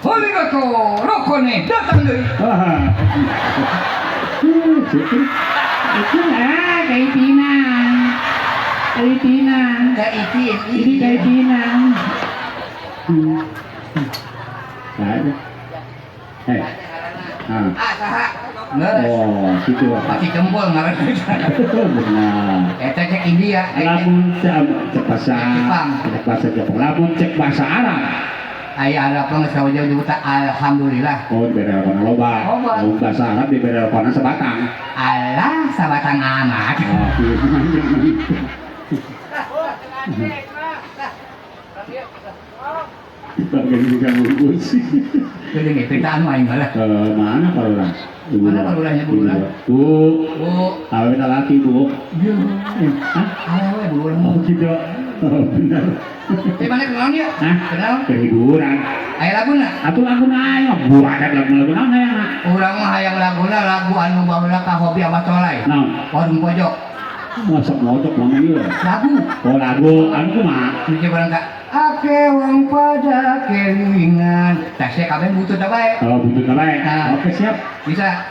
Arigato, rokone. Datang deui. Itu lah Kaitina. Kaitina. Kaitin. Ini Kaitina. Ah, saha? Geus. Oh, situ. Pasti jempol ngaran. Benar. Eta cek India. Lamun cek bahasa Jepang. Cek bahasa Jepang. Lamun cek bahasa Arab. Aya Arab mah geus jauh jauh alhamdulillah. Oh, dibere rokona loba. Lamun bahasa Arab dibere rokona sebatang. Alah, sabatang amat. Oh, Bagian juga bungkus. Geuning eta anu aing balah. Mana Pak Lurah? Mana Pak Lurahnya, Bu Lurah? Bu. Bu. Awewe laki, Bu. Hah? Awewe Bu Lurah. Oh, gitu. Oh, benar. Teh mana kenal ya? Hah? Kenal? Kehiburan. Aya laguna? Atuh laguna ayo. Buat lagu-lagu naon hayang? Urang mah hayang laguna lagu anu baheula ka hobi Abah Tolai. Naon? Warung pojok. Masuk mojok mana ieu? Lagu. Oh, lagu anu kumaha? Ieu barang ka ake wong pada kelingan. Tasnya kabeh butuh ta bae. Oh, butuh ta bae. Nah. Oke, siap. Bisa.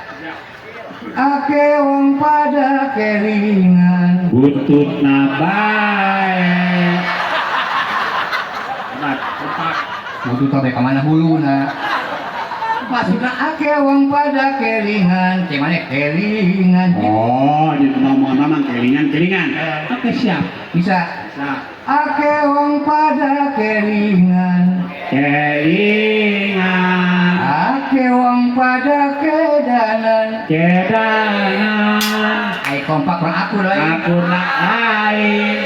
Ake wong pada kelingan. Butuh na bae. Butuh ta bae ka mana huluna? Maksudna ake wong pada kelingan, cek mana kelingan. Oh, jadi mau mamang kelingan, kelingan. Oke, siap. Bisa. Bisa. Ake wong pada kelingan. Kelingan. Ake wong pada kedanan. Kedanan. Ai kompak kurang akur lain. Akur lain.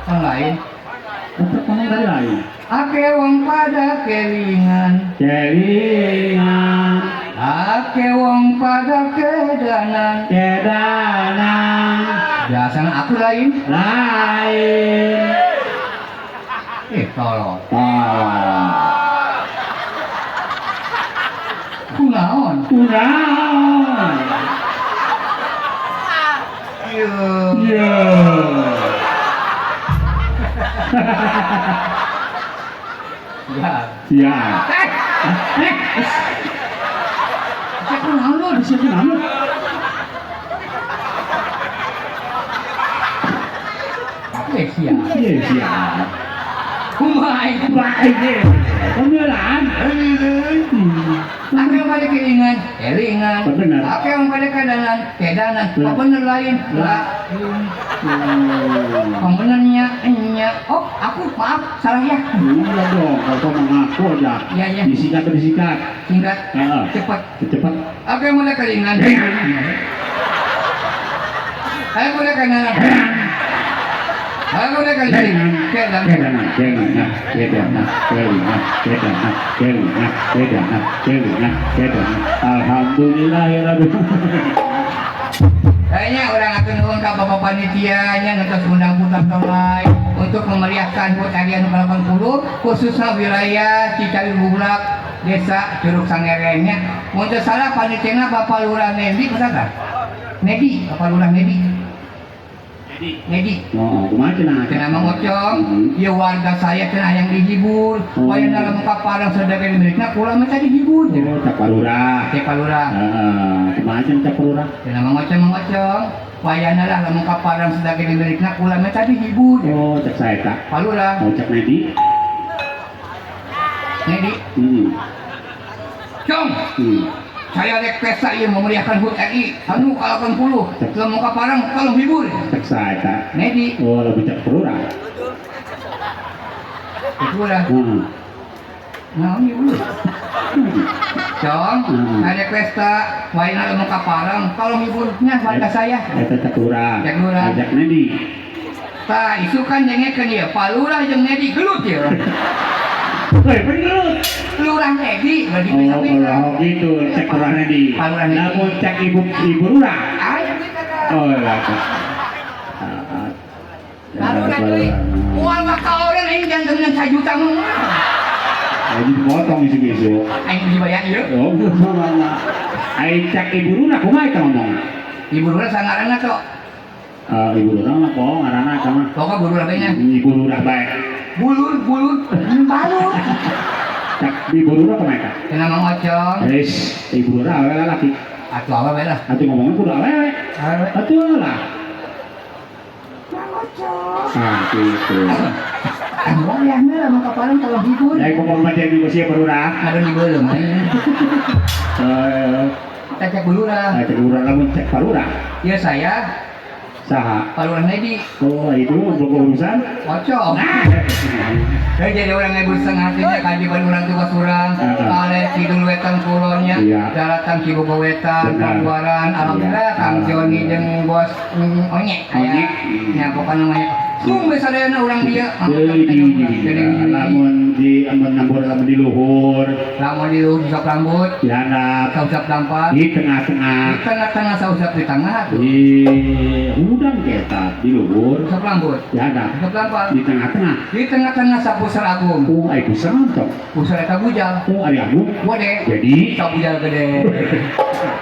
Oh, lain. Untuk ngomong tadi lain. Ake wong pada kelingan. Kelingan. Ake wong pada kedanan. Kedanan. Biasanya aku lain. Lain. Tolong. Tolong. Kunaon? Kunaon? Iya. Iya. Ya. Ya. Kunaon lu? Kunaon lu? Siap. Iya, siap. Kumaha Baik. Pembelaan. Aku yang pada keingan, kelingan. Bener. Aku yang pada kedanan, kedanan. Apa bener lain? Lain. Pembenernya, nya. Oh, aku maaf, salah ya. Iya dong, kalau kau mengaku aja. Iya, iya. Disikat, disikat. Singkat. Cepat. Cepat. Aku yang pada kelingan. Aku pada kedanan. Aku udah kali ini. Kedanan, kedanan, kedanan, kedanan, kedanan, kedanan, kedanan, kedanan, kedanan. Alhamdulillahirabbil. Kayaknya orang akan nuhun ka bapak panitianya ngetos undang putar tolai untuk memeriahkan HUT RI anu ke-80 khususnya wilayah Cicalil Bubulak Desa Curug Sangerengnya. Mun teu salah panitiana Bapak Lurah Nendi bener Nedi, Bapak Lurah Nedi. Nedi. Oh, kumaha cenah? Cenah Mang Ocong, ieu warga saya cenah yang dihibur. Wayang dalam kaparang sadaya milikna kula mah tadi dihibur. Oh, cak Palurah. Cak Palurah. Heeh, kumaha cenah cak Palurah? Cenah Mang Ocong, Mang Ocong, wayana lah lamun kaparang sadaya milikna kula mah tadi dihibur. Oh, cak saya tak. Palurah. Oh, cak Nedi. Nedi. Cong. Saya rek pesta ieu memeriahkan HUT RI anu ke-80 lamun kaparang tolong hibur. Cek saya tak. Nedi. Oh, lebih cek Palurah. Palurah. Naon ieu lu? Cong, saya pesta wayana lamun kaparang tolong hiburnya warga saya. Eta cek Lurah. Cek Lurah. Cek Nedi. Tah, isukan dengekeun ieu Palurah jeung Nedi gelut ieu. Hei, gelut. Lurah Nedi, berarti oh, gitu, cek Lurah Nedi. Namun cek ibu lurah. Oh, lah. Lurah deui. Moal maka orang aing jangan dengan sajuta mah. Aing dipotong isu-isu. Aing dibayar ieu. Oh, mama. Aing cek ibu lurah kumaha eta ngomong? Ibu lurah sangaranna tok. Ibu lurah mah poho ngaranna eta mah. Pokok bu lurah bae nya. Ibu lurah bae. Bulur, bulur, balur. Cek ibu lurah kumaha eta? Cenah Mang Ocong. Geus, ibu lurah awewe lalaki. Atuh awewe lah. Atuh ngomongna kudu awewe. Awewe. Atuh lah. Mang Ocong. Ah, gitu. Wayahna lah mah kapalan kalau hibur. Dari ngomong mah jadi sia lurah. Aduh dibeuleuh mah. Cek bu lurah. Cek lurah lamun cek palurah. Ya saya saha? Palurah Nedi. Oh, itu untuk urusan Ocong. Saya jadi orang yang setengah hatinya kajiban orang tua surang, kale kidul wetan kulonnya, daratan Cibogo wetan, Paduaran, alhamdulillah Kang Joni jeung bos Onyek, aya nya pokokna namanya. Sung sadayana urang dia. Lamun di amun nambur lamun di luhur, lamun di luhur usap rambut, di handap, sausap dampak, di tengah-tengah, di tengah-tengah sausap di tengah tuh. Di udang kita di luhur, usap rambut, di handap, usap dampak, di tengah-tengah, di tengah-tengah sapu agung. Oh, ai pusar cok. Pusar eta bujal. Oh, ari agung. Gede. Jadi sabujal gede.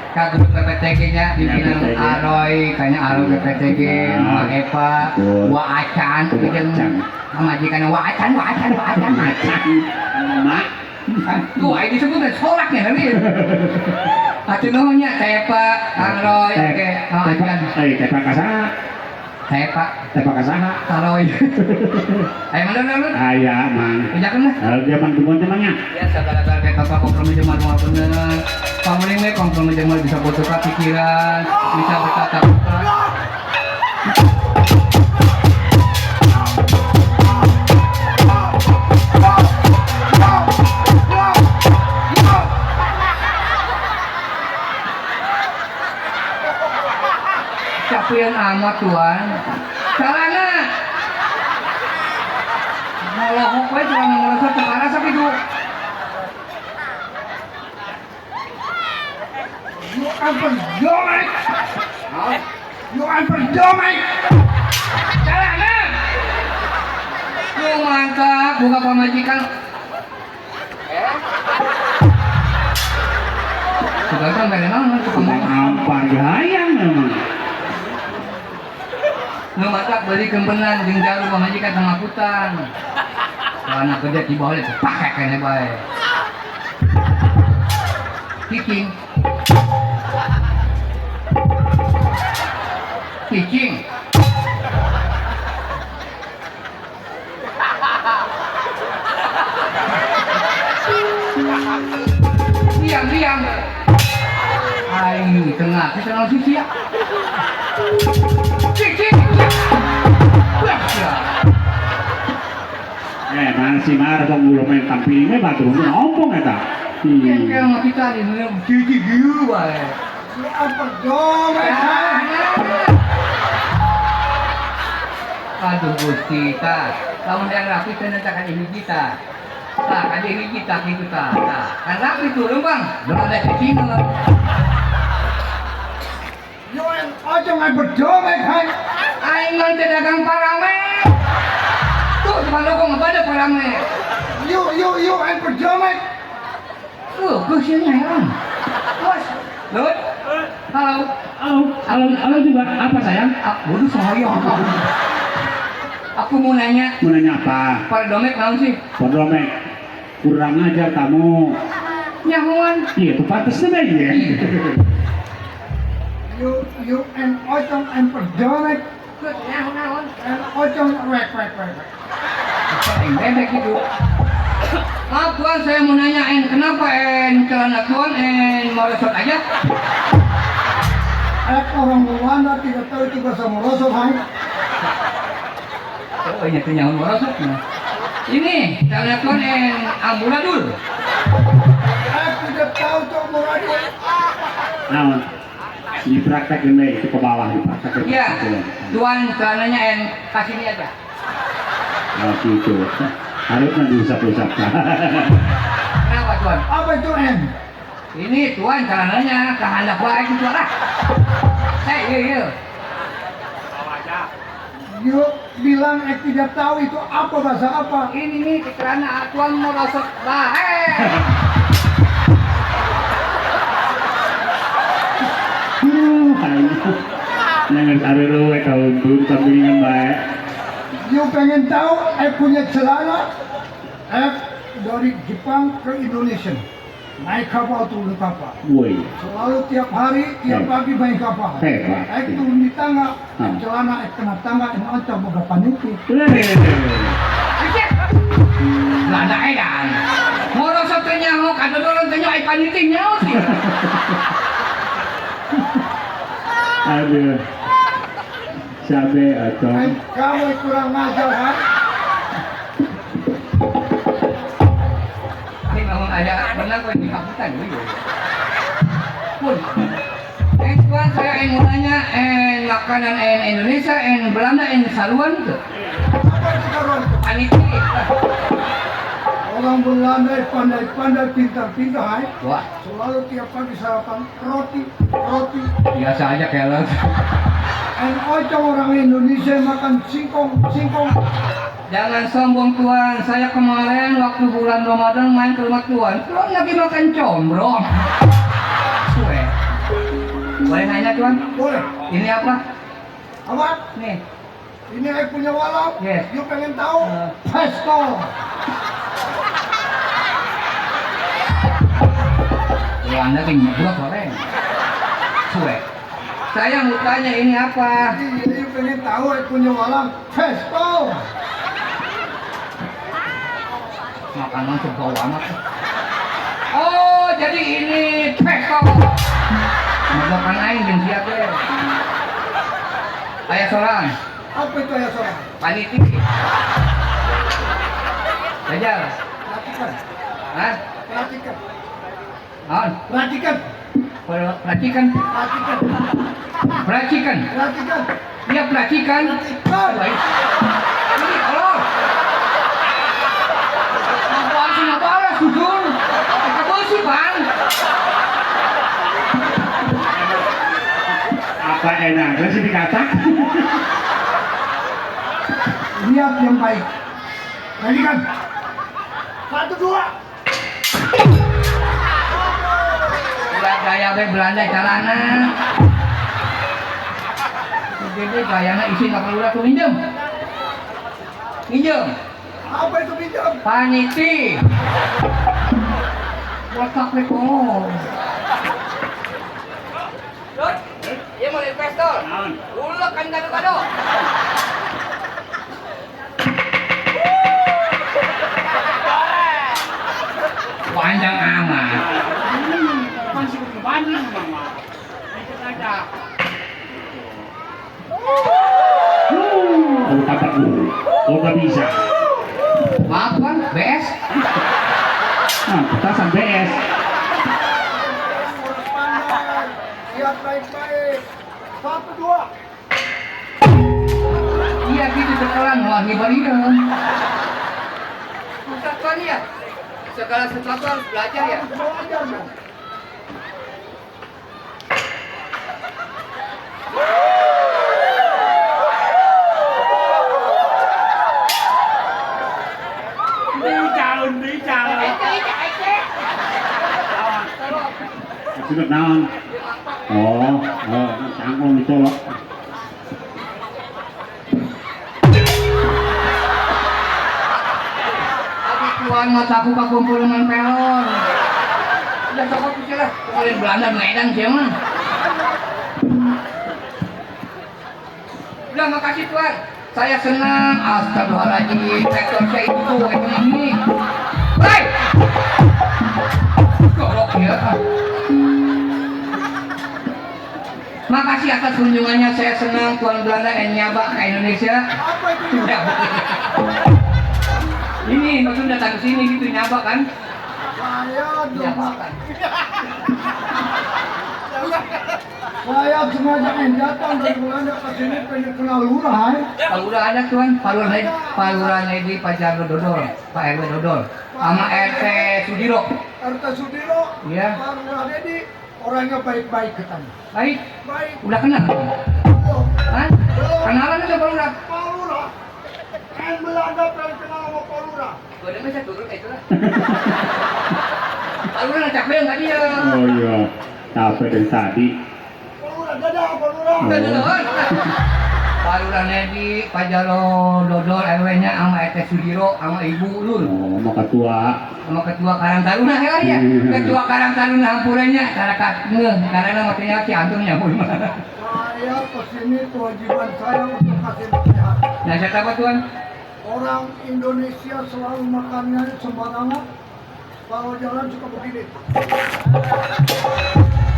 Ka grup PPTG nya pimpinan Aroy, kayaknya Aroy PPTG, Mama Eva, Wa Acan, jeung pamajikan Wa Acan, Wa Acan, Wa Acan. Mak. Tuh, ai disebut teh solaknya tapi. Atuh nuhun nya Tepa, Kang Roy, oke, Acan. Eh, Tepa ka saha? Tepa, Tepa ka saha? Taroy. Ayo mana mana? Aya, Mang. Ujakeun lah. Zaman tungguan temannya. Ya, sagala-gala kayak apa kompromi jeung mah bener. Pamuling we kompromi jeung bisa bertukar pikiran, bisa bertatap muka. Capian amat tuan. Calana. Molohok we celana molosot teu karasa kitu. berdomai. Celana. Lu mantap buka pamajikan. Sudah kan mere naon tuh Tukang ampar gayang memang. Nu matak beli kempenan jeung jalu pamajikan sama hutan. Celana gede di bawah itu pakai kene bae. Cicing. Cicing. Diam, diam. Aing di tengah, kita naon sisi ya. Cicing. Wah, ya. Mana si Mar bang ulah main tampilnya batur mun ompong eta. Yang mah kita di dunia cicing gieu bae. Apa domai? Aduh Gusti ta, lamun yang rapi teh nanti akan hiji ta. Tah, kan hiji ta kitu ta. Tah, kan rapi turun bang, belum ada cicingan. Yo yang ojong ay berdomai kan. Aing mah teh dagang parame. Tuh, depan loko nggak ada parame. Yo yo yo ay berdomai. Tuh, kursinya heran. Bos, Lut. Halo. Halo, halo, halo juga. Apa sayang? Bodoh sohoyong. Aku mau nanya. Mau nanya apa? Pardomek naon sih? Pardomek. Kurang ajar kamu. Nyahuan. Iya, itu pantes deh ya. Yo yo en ojong en berdomai. Nyahuan naon? En ojong rek rek rek. Aing bebek gitu. Maaf tuan, saya mau nanya en kenapa en celana tuan en merosot aja? Orang Belanda tidak tahu itu bahasa merosot, hai. Oh iya, itu nyawa merosot. Ini celana tuan en amburadul. Aku tidak tahu itu amburadul. Nah, dipraktekin deh itu ke bawah dipraktekin. Iya, tuan celananya en kasih ini aja. Oh gitu. Harusnya diusap-usap. Kenapa tuan? Apa itu en? Ini tuan celananya kehendak baik itu lah. Hei, iya, iya. Yuk bilang tidak tahu itu apa bahasa apa. Ini nih celana tuan mau rosot baik. Nangis aruruwe tahun belum tanggungan baik. You pengen tahu punya celana dari Jepang ke Indonesia. Naik kapal turun kapal. Woi. Selalu tiap hari, tiap pagi naik kapal. Hebat. Turun di tangga, celana kena tangga, oncom boga paniti. Lah ada edan. Morosot teh nyaho, kadodolan teh nyaho, paniti nyaho sih. Aduh. Cabe atau kamu kurang ajar, ha? Ini memang ada benar kok di kabutan gitu. Pun. Tuan saya mau nanya makanan Indonesia, Belanda, saluan itu. Apa itu saluan? Paniti. Orang Belanda pandai-pandai, pintar-pintar, hai. Wah. Selalu tiap pagi sarapan roti, roti. Biasa aja keles. Oncom orang Indonesia makan singkong, singkong. Jangan sombong tuan, saya kemarin waktu bulan Ramadan main ke rumah tuan, tuan lagi makan combrong. Suwe. Boleh nanya tuan? Boleh. Ini apa? Apa? Nih. Ini saya punya walau. Yes. You pengen tahu? Pesto. Ya Anda tinggal nyebrok goreng. Suwe. Saya mau tanya ini apa? Iya, pengen tahu saya punya walang. Pesto. Makanan sebau amat. Oh, jadi ini pesto. Makan aing jeung sia teh. Aya sorang. Apa itu aya sorang? Paniti. Jajar. Perhatikan. Hah? Perhatikan. Naon? Perhatikan. Perhatikan. Perhatikan. Perhatikan. Perhatikan. Iya, perhatikan. Perhatikan. Ini tolong. Apaan sih ngabalas jujur? Eta beusi, Bang. Apa Enak, lah sih dikata. Lihat yang baik. Ready kan? 1, 2. Ulah gaya we Belanda calana. Gede gayana isi ka Lurah tuh minjem. Minjem. Apa itu minjem? Paniti. Botak we kok. Lur, ieu mau investor. Naon? Ulek kan gado-gado. Panjang amat. Masih ke Bandung, Mama. Ikut aja. Oh, dapat dulu. Oh, nggak bisa. Maaf kan, BS. Nah, petasan BS. Lihat baik-baik. 1, 2. Iya gitu sekarang wah ngibarian. Susah kan ya? Segala sesuatu harus belajar ya. Belajar dong. Di calon. Maksudnya naon? Oh, oh, canggung dicolok. Abi tuan mataku kakumpulungan pelor. Udah cokot sih lah. Kemarin Belanda medan sih mah. Udah makasih tuan. Saya senang. Astagfirullahaladzim. Sektor saya itu tuh ekonomi. Hei! Golok ya. Makasih atas kunjungannya, saya senang Tuan Belanda yang nyaba ke Indonesia. Apa itu? Ya. Ini maksudnya datang ke sini gitu nyaba kan? Saya Nyaba kan? Saya sengaja yang datang dari Belanda ke sini pengen kenal lurah. Pak Lurah ada Tuan, Pak Lurah Nedi, Pak Jarwo Dodol, Pak RW Dodol, sama RT Sudiro. RT Sudiro, Iya. Pak Lurah Dedi, orangnya baik-baik katanya. Baik, Baik. udah kenal? Belum. Hah? Kenalan aja Pak Lurah. Pak Lurah, yang Belanda pengen kenal sama Pak Lurah. Gua dengar saya turun kayak itulah. Pak Lurah ngecap beng tadi ya. Oh iya, capek dari tadi. Pak Lurah, dadah Pak Lurah. Udah duluan. Pak Lurah Nedi, Pak Jarwo Dodol, RW-nya sama RT Sudiro, sama Ibu Lur. Oh, sama ketua. Sama ketua Karang Taruna ya ya. Ketua Karang Taruna hampuranya cara ngeh, karena maksudnya si antum nyambung. Saya kesini kewajiban saya untuk kasih nasihat. Nasihat apa Tuan? Orang Indonesia selalu makannya sembarangan. Kalau jalan suka begini.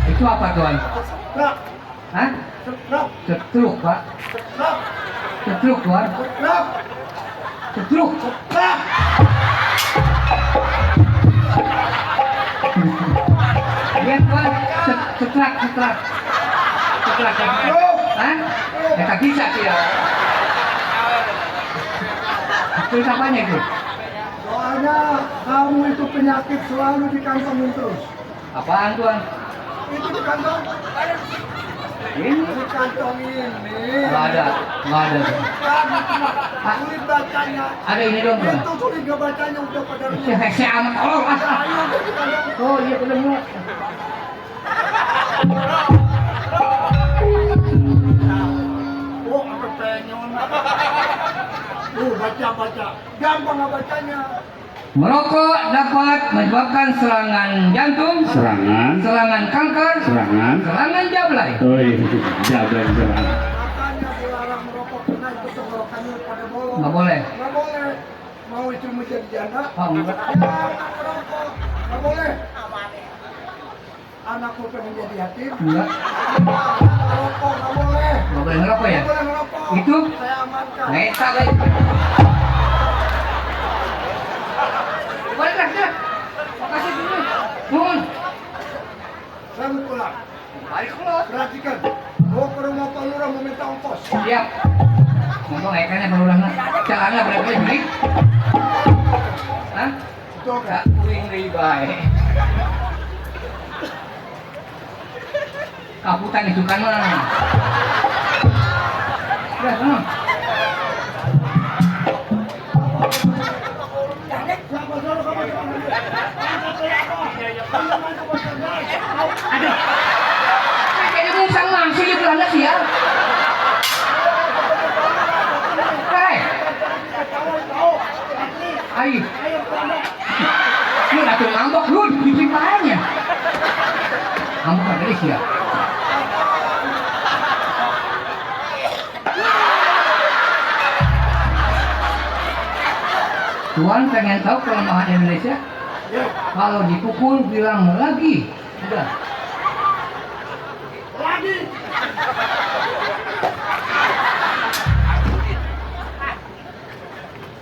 Itu apa Tuan? Setrap. Hah? Setrap. Setruk Pak. Setrap. Setruk Tuan. Setrap. Setruk. Setrap. Iya Tuan. Setrap, setrap. Setrap. Hah? Ya tak bisa sih ya. Terus apanya itu? Soalnya kamu itu penyakit selalu dikantongin terus. Apaan Tuan? Itu di kantong. Ini? Di kantong ini. Nggak ada, nggak ada. Sulit bacanya. Ada ini dong Tuan. Itu sulit nggak bacanya udah pada Si hese amat tolong. Ayo di kantong. Oh iya bener. Oh apa penyon. Tuh baca-baca. Gampang nggak bacanya. Merokok dapat menyebabkan serangan jantung, Serangan, serangan kanker, serangan. serangan jablay. Oh iya, jablay serangan. Makanya dilarang merokok karena itu tenggorokannya pada bolong. Nggak boleh. Nggak boleh. Mau istrimu jadi janda? Oh, enggak. Ya, merokok. Nggak boleh. Anakku pengen jadi yatim. Enggak. Merokok nggak boleh. Nggak boleh ngerokok ya? Nggak boleh ngerokok. Itu? Saya amankan. Neta baik. Balik lah, sudah. Makasih dulu. Mohon. Saya mau pulang. Balik keluar. Perhatikan. Mau ke rumah Pak Lurah mau minta ongkos. Siap. Ngomong ekannya Pak Lurah. Celana berapa beli? Hah? Betul kan? Gak kuring deui bae. Kaputan isukan mah. Udah, sono. Aduh. Kayaknya musang langsung di Belanda sih ya. Hei. Ayo. Lu atuh ngambek lu bikin paenya. Ngambek ada sih ya. Tuan pengen tahu kelemahan Indonesia? Kalau dipukul bilang lagi. Udah. Lagi.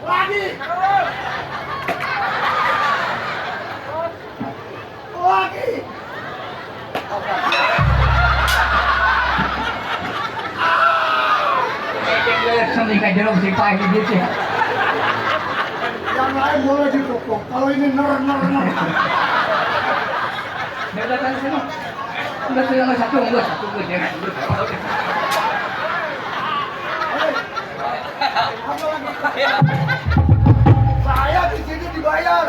Lagi. Lagi. Yang lain boleh dipukul. Kalau ini ner ner ner. Udah sini. Udah sudah satu, enggak satu gue jangan. Saya di sini dibayar.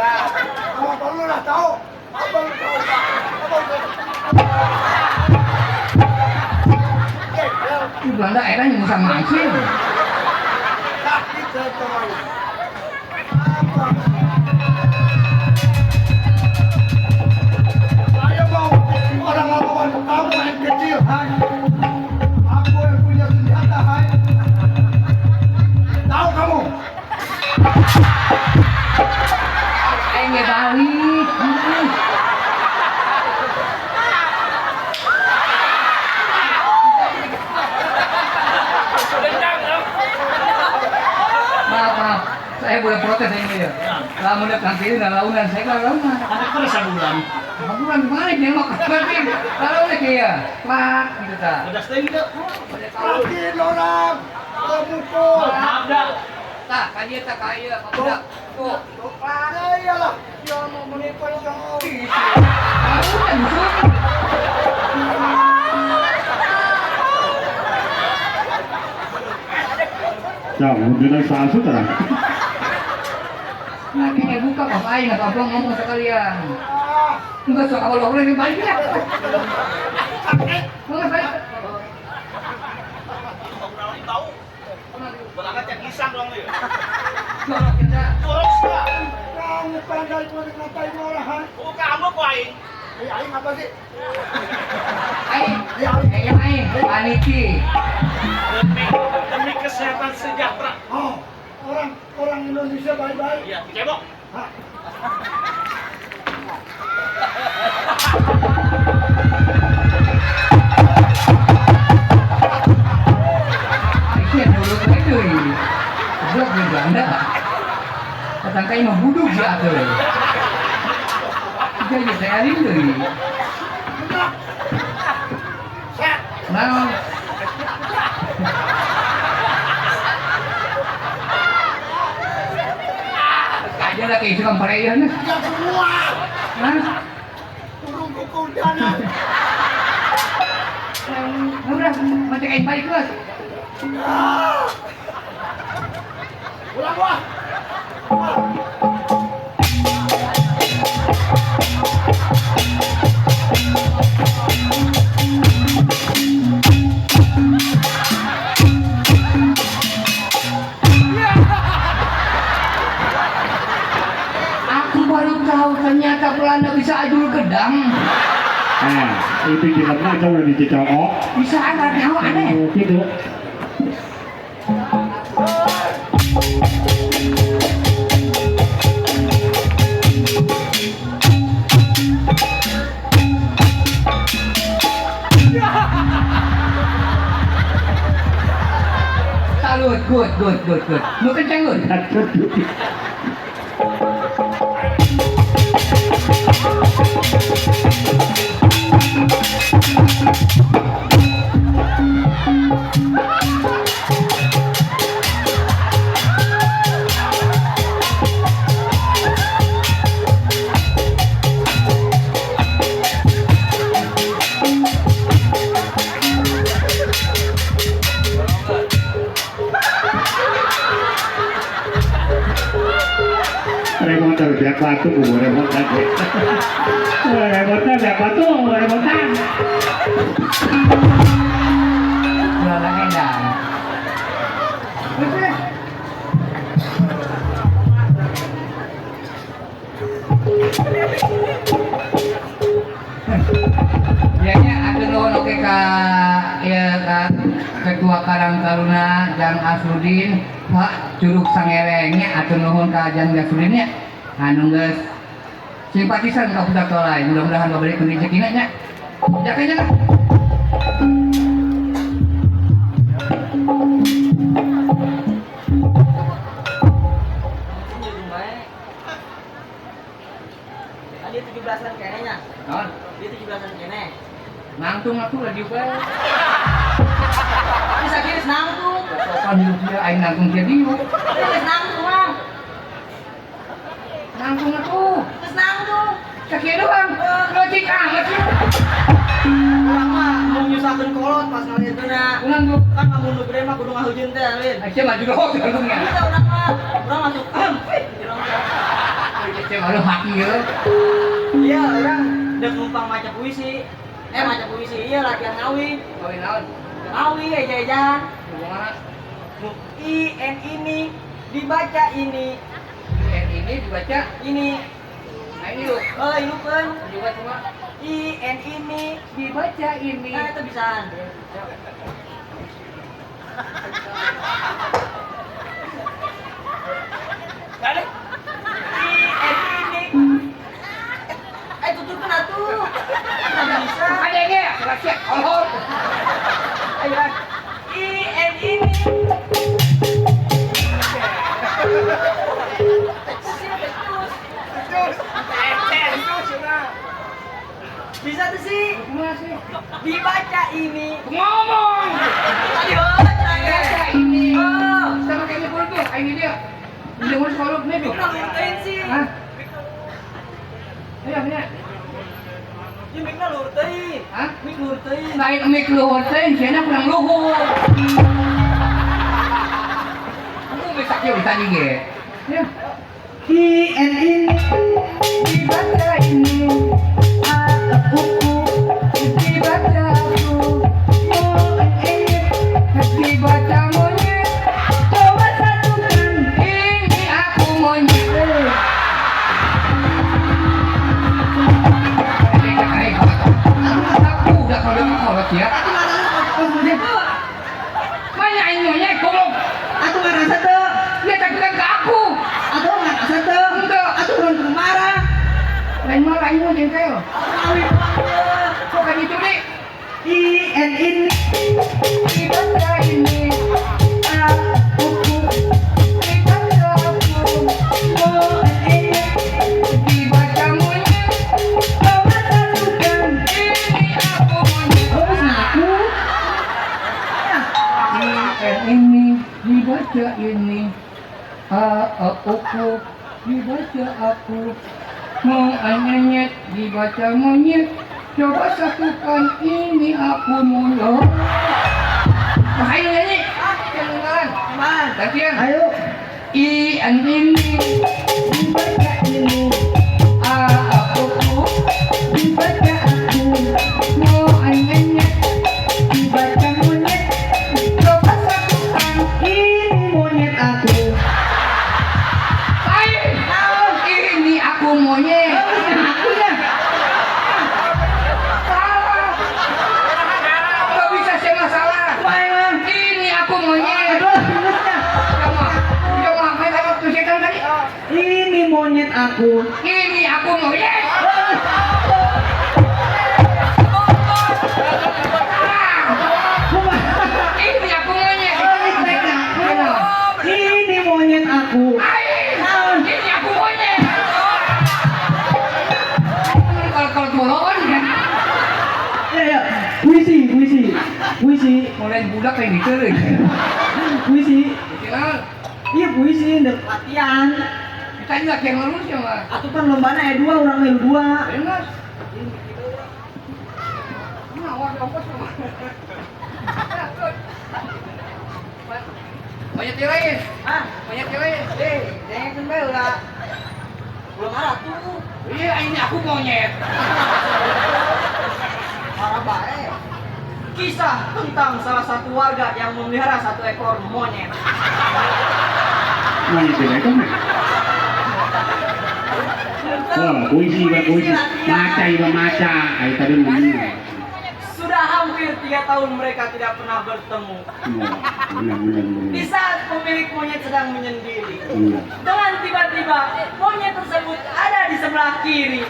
Sama perlu lah tahu. Apa lu tahu? Apa lu tahu? Di Belanda eranya musang mancing. Sakit saya terlalu. Apa? Saya mau orang lawan kamu yang kecil, hai. Aku yang punya senjata, hai. Tahu kamu? Aing ge balik. Maaf, maaf. Saya boleh protes ini ya. Lamun nanti launan saya kalau launan. Ada terus sabulan. Sabulan kemana dia mau kemarin? Kalau udah kayak plak gitu ta. Udah setengah gitu. Lagi orang pemukul. Maaf dah. Tak, kaya tak kaya, kamu dah. Tuh, plak. Iyalah, dia mau menipu orang. Launan musuh. Ya, udah salsu kan? Nah, kayaknya buka kok aing atau abang ngomong sekalian. Enggak sok awal awal ini balik ya. Enggak balik. Tahu. Belanda cek lisan dong ya. Jorok kita. Jorok sih. Kamu pandai ngatain orang, ha? Oh, kamu kok aing. Eh, aing apa sih? Aing. Aing aing paniti. Demi kesehatan sejahtera. Oh, orang Indonesia baik-baik. Iya, cebok. Hah? Iya, dulu itu ini. Goblok di Belanda. Ketangkai mah buduk sih atuh. Jadi saya deui. Nah, aja lah kayak itu kamparean. Ya semua. Hah? Burung kukul dana. Udah, macam kain balik kelas. Ulang gua. Aku baru tahu ternyata Belanda bisa ajul gedang. Itu jelema aja udah dicocok. Bisa aneh, tahu aneh. Gitu. Salut, good, good, good, good. Nu kenceng good. Batu remotan. Remotan ya batu remotan. Ulah edan. Ya nya atur nuhun oke ka ya ka Ketua Karang Taruna Jang Asrudin Pak Curug Sangereng nya atur nuhun ka Jang Asrudin nya anu geus simpatisan ka budak tolai mudah-mudahan diberi rezekina nya. Jakanya lah. Tadi 17-an kene nya. Naon? Dia 17-an kene. Nangtung atuh lagi bae. Bisa geus nangtung. Sopan hidup dia aing nangtung dia dieu. Geus nangtung mah. Nangtung atuh. Geus nangtung. Sakieu doang. Logik amat sih. Urang mah mau nyusahkeun kolot pas ngalirkeunna. Ulang tuh. Kan lamun nu gede mah kudu ngahujeun teh, Win. Aisyah maju doang nangtungnya. Bisa urang mah. Urang masuk. Urang mah. Aisyah malu hati ya. Iya, urang dek numpang maca puisi. Maca puisi iya latihan ngawi. Kawin naon? Ngawi eja-ejaan. Kumaha? Nu I N ini dibaca ini. N ini dibaca Ini. Nah ini lu. Oh, ilukeun. Juga cuma I N ini dibaca ini. Nah, itu bisaan. Balik. I N ini. Tutupin atuh. Nggak bisa. Ada ini ya, rahasia. Kolor. Ayo, I N ini. Bisa tuh sih. Kumaha sih? Dibaca ini. Ngomong. Tadi baca ya. Dibaca ini. Oh. Sama kayak ini tuh, ini dia. Dia ngurus kolor nih tuh. Mikna luhur sih. Hah? Ayo, ini. Ya mikna luhur teuing. Hah? Mik luhur teuing. Lain mik luhur teuing, cenah kurang luhur. Kamu bisa kieu bisa ge. Ya. I N ini dibaca ini. A U U dibaca aku. O N E dibaca monyet. Coba satukan Ini aku monyet. Aku udah kalau kolot ya. Mana ini monyet goblok? Atuh ngarasa teu. Ya tapi kan ke aku. Atuh ngarasa teu. Enggak. Atuh urang kudu marah. Lain malah ini jengkel. Ngawi doang ieu. Kok kayak gitu nih? I N ini Dibaca ini. A U U Dibaca aku. O N E Dibaca monyet. Coba satukan Ini aku monyet. Oh, ngaku. I N ini dibaca ini. A A U U dibaca aku. Mo anyet dibaca monyet. Coba satukan ini aku monyet. Ayo nyanyi. Jangan. Apaan? Latihan. Ayo I N ini dibaca ini. A A U U Dibaca aku. Mo anyet Dibaca monyet. coba satukan. Ini monyet aku. Lain. Ini aku monyet. Aku ya. Salah. Gak bisa saya masalah. Wah, Ini aku monyet. aduh, minusnya. Coba, coba, main apa tuh setan tadi? Ini monyet aku. Ini aku monyet. Ini aku monyet. Ini monyet aku. Ini aku monyet. Kalau kalau tolongan kan, Ya, ya. Puisi, puisi, puisi, mulai budak kayak gitu deh. puisi. Jangan, Iya puisi, ndek latihan. kita ini latihan lurus ya mas. Atuh kan lombana aya dua, urang milu dua. Ayo mas. Nah, wah, ongkos mah. Banyak yang lain, Ah, banyak yang lain. dengekeun bae ulah. Belum marah tuh. Iya, ini aku monyet. Marah bae. Kisah tentang salah satu warga yang memelihara satu ekor monyet. Monyet tidak itu mah. Wah, puisi, Pak, puisi. Maca, iba maca. Ayo tadi ngomong. Sudah hampir 3 tahun mereka tidak pernah bertemu. Benar, benar, benar. Di saat pemilik monyet sedang menyendiri, Iya. dengan tiba-tiba monyet tersebut ada di sebelah kiri.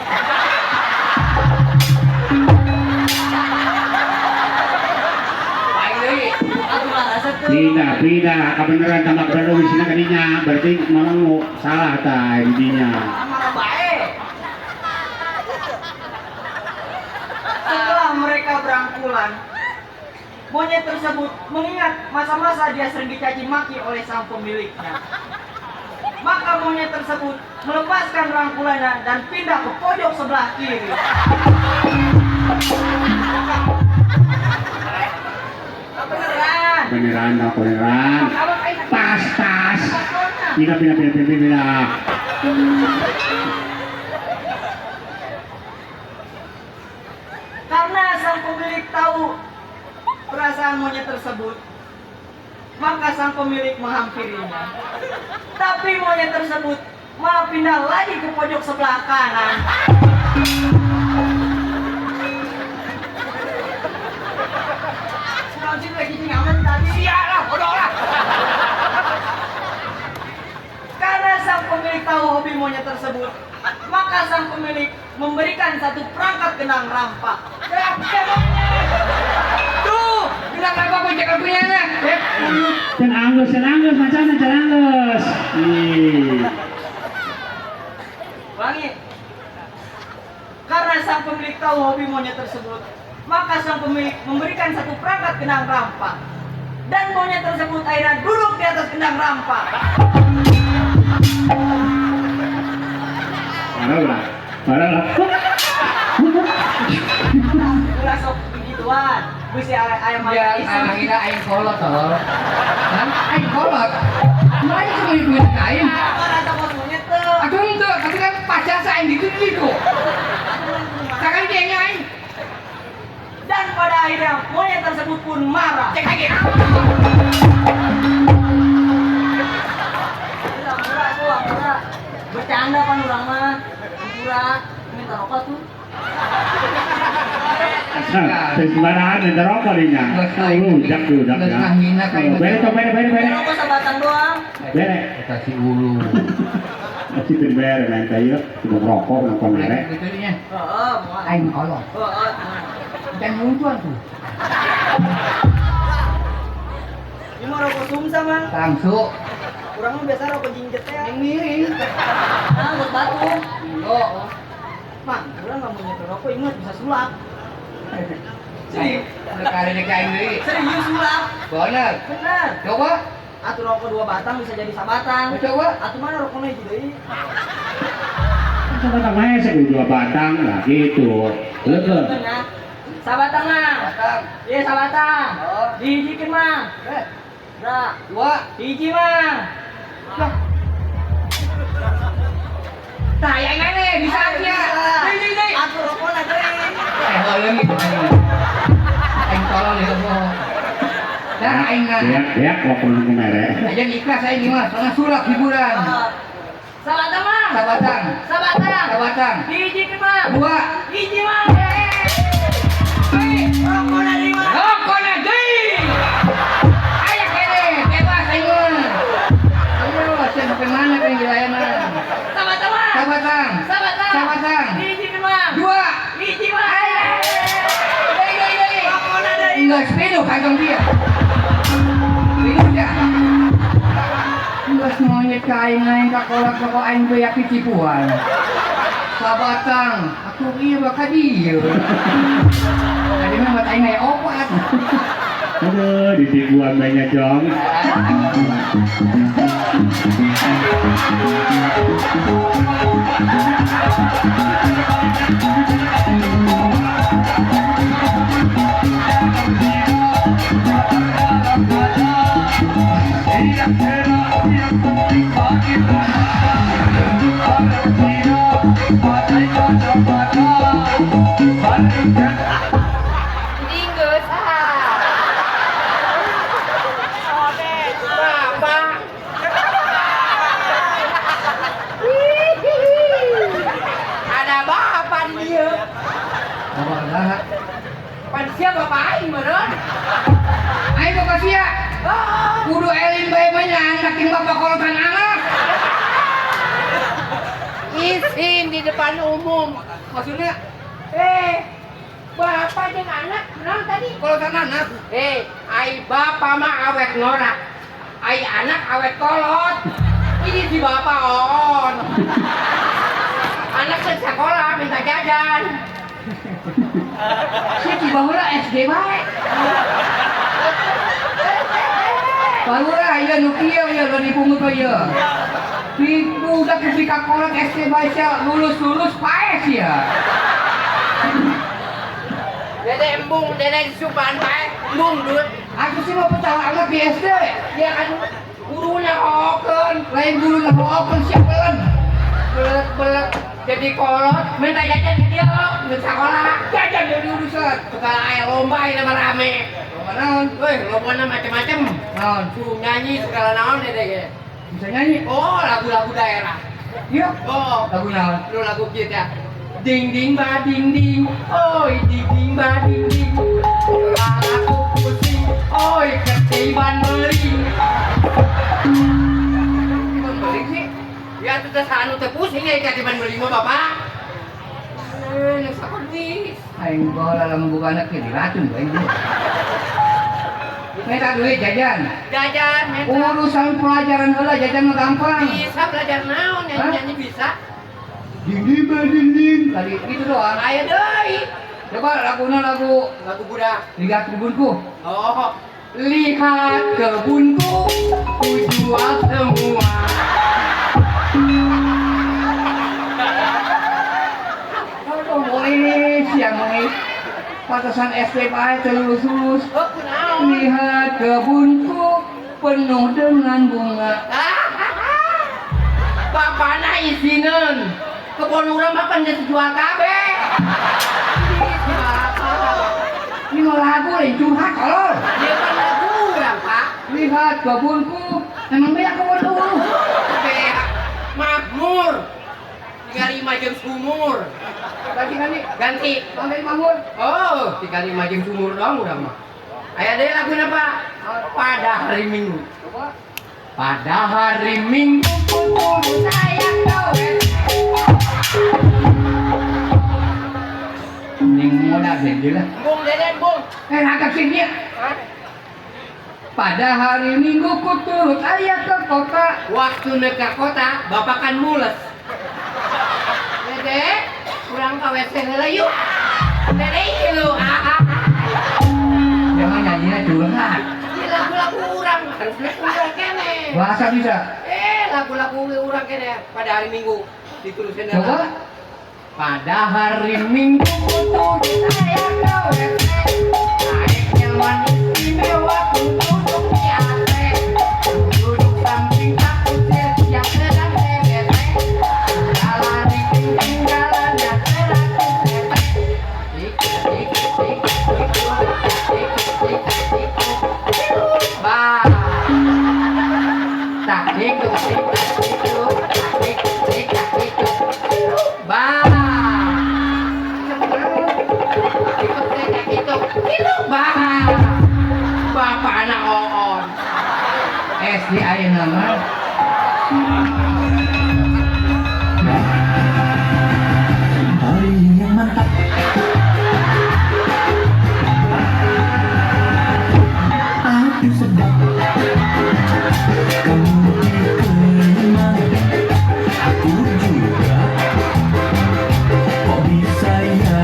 Aing deui. Aku marah satu. Pindah, pindah. Kebenaran tambah baru di sini kadinya. Berarti malah salah ta intinya. Marah baik. Setelah mereka berangkulan, monyet tersebut mengingat masa-masa dia sering dicaci maki oleh sang pemiliknya. Maka monyet tersebut melepaskan rangkulannya dan pindah ke pojok sebelah kiri. Beneran. Beneran, no, beneran. Tas, tas. Pindah, pindah, pindah, pindah, pindah. Karena sang pemilik tahu perasaan monyet tersebut, maka sang pemilik menghampirinya. Tapi monyet tersebut malah pindah lagi ke pojok sebelah kanan. Kurang sih lagi nyaman tadi. Sia lah, bodoh lah. Karena sang pemilik tahu hobi monyet tersebut, maka sang pemilik memberikan satu perangkat genang rampak. Tuh, genang rampak goncengan punya anak. Can anggus, macam can anggus. Ih. Wangi. Karena sang pemilik tahu hobi monyet tersebut, maka sang pemilik memberikan satu perangkat genang rampak. Dan monyet tersebut akhirnya duduk di atas genang rampak. Parah lah, parah lah. Ulah sok begituan. Bisi ayam Ya, akhirnya aing kolot toh. Hah? Aing kolot. Mana cuma duit aing? Apa rasa kos monyet tuh? Aduh henteu, tapi kan pacar saya aing gitu gitu. Takkan dia aing. Dan pada akhirnya monyet tersebut pun marah. Cek lagi. Murah, murah, murah. Bercanda kan orang mah. Murah, minta rokok tuh. Sembarangan minta rokok dinya. Rujak rujak ya. Bere toh bere bere bere. Rokok sebatang doang. Bere. Kasih ulu. Masih bere main kayu, cuma rokok nonton bere. Betulnya. Heeh, moal. Aing kolot. Heeh. Dan muncul tuh. Ini mah rokok sumsa, Mang. Langsung. Kurang mah biasa rokok jingjet ya. Yang miring. Nah, buat batu. Oh. Mang, kurang nggak mau nyetir rokok, ingat bisa sulap. Serius. Kali ini kain deui. Serius sulap. Bener. Bener. Coba. Atuh rokok 2 batang bisa jadi sabatang. Coba. Atuh mana rokoknya hiji deui? Sabatang mah saya 2 batang lah gitu. Leuk. Sabatang mah. Batang. Iya sabatang. Oh. Dihijikeun mah. Bra. 2. Hiji mah. Lah. Tah yang aneh bisa aja. Deui deui deui. Atuh rokokna deui. Holeung gitu. Aing tolol ya bohong. Dah aing mah. Beak beak rokok nu mere. Aja ikhlas aing mah, soalnya sulap hiburan. Sabatang mah. Sabatang. Sabatang. Sabatang. Dihijikeun mah. 2. Hiji mah. Rokokna deui mah. Rokokna deui. Aya kene, bebas aing mah. Ayo, sia sampai mana pengen dilayanan. Sabatang mah. Sabatang. Sabatang. Sabatang. Dihijikeun mah. 2. Hiji mah. Deui deui deui. Rokokna deui. Enggak sepeda kantong dia. Bingung ya. Enggak monyet ka aing aing ka kolak rokok aing beak ditipuan. Sabatang, aku ieu bakal dieu. Tadi mah buat aing aya opat. Aduh, ditipuan banyak jong. Iya. Balik. Dinggeus ah. Bapak. Ada bapak di dieu. Bapak kumaha? Pan sia bapak aing meureun. Aing bapak sia. Kudu eling bae mah nya anak jeung bapak kolotan anak. Isin di depan umum. Maksudnya Bapak jeung anak naon tadi? Kolotan anak. Ai bapak mah awet norak. Ai anak awet kolot. Ini si bapak on. Anak ke sekolah minta jajan. Sia ti baheula SD bae. Baheula aya nu kieu ieu geus dipungut we ieu. Di budak nepi ka kolot SD bae sia lulus-lulus paeh sia. Dede embung, dede disumpahan paeh, embung duit. Aku sih mau pecah anak di SD. Ya kan gurunya hoken, Lain guru hoken sia beuleun. belet-belet jadi kolot, minta jajan ke dia ke sekolah. Jajan jadi urusan. Segala aya lomba ini mah rame. Lomba naon? Weh, lombana macem-macem. Naon? Suruh nyanyi segala naon dede ge. Bisa nyanyi? Oh, lagu-lagu daerah. Iya. Oh, Lagu naon? lu lagu kieu teh. Ding ding ba ding ding, oi ding ding ba ding ding. Kepalaku pusing, oi ketiban beuring. Ketiban beuring sih? Ya tuh teh anu teh pusing ya ketiban beuring mah bapak. Nah, sakot duit. Aing baheula lamun boga anak ge diracun bae aing. Minta duit jajan. Jajan minta. Urusan pelajaran heula jajan mah gampang. Bisa belajar naon nyanyi-nyanyi bisa. Ding ding ba ding ding. Tadi gitu doang. Aya deui. Coba laguna lagu Lagu budak. Lihat Kebunku. Oh, lihat kebunku, ku jual semua. Aduh, mulai siang mulai. Pantesan SD bae teu lulus-lulus. Oh, kunaon? Lihat kebunku penuh dengan bunga. Bapana isineun. Kebon urang mah pan geus dijual kabeh. Ini mah lagu lain curhat tolol. Dia pan lagu urang, Pak. Lihat kebunku, emang beak kebun lu. Beak makmur. Tinggal lima jeung sumur. Ganti ganti. Ganti. Ganti makmur. Oh, tinggal lima jeung sumur doang urang mah. Aya deui laguna, Pak. Pada hari Minggu. Coba. Pada hari Minggu pun saya kawin. Ning modal deh lah. Bung dede bung. Agak sini ya. Pada hari Minggu ku turut ayah ke kota. Waktu neka kota, bapak kan mules. Dede, kurang ke WC heula yuk. Dede lu. Jangan nyanyinya curhat. Ini lagu-lagu urang harusnya urang kene. Bahasa bisa. Lagu-lagu urang kene pada hari Minggu ditulisin Coba. Pada hari Minggu ku turut ayah ke WC. Naik delman istimewa ku duduk di AC. Duduk samping aku yang sedang TBT. Lari ketinggalannya 100 meter. Tik tik tik tik tik tik tik ba. Tak tik tik tik tik tik tik ba. Bapak anak oon. SD ayeuna mah. Hari yang mantap. Aku sedap. Kamu diterima, aku juga. Kok bisa ya?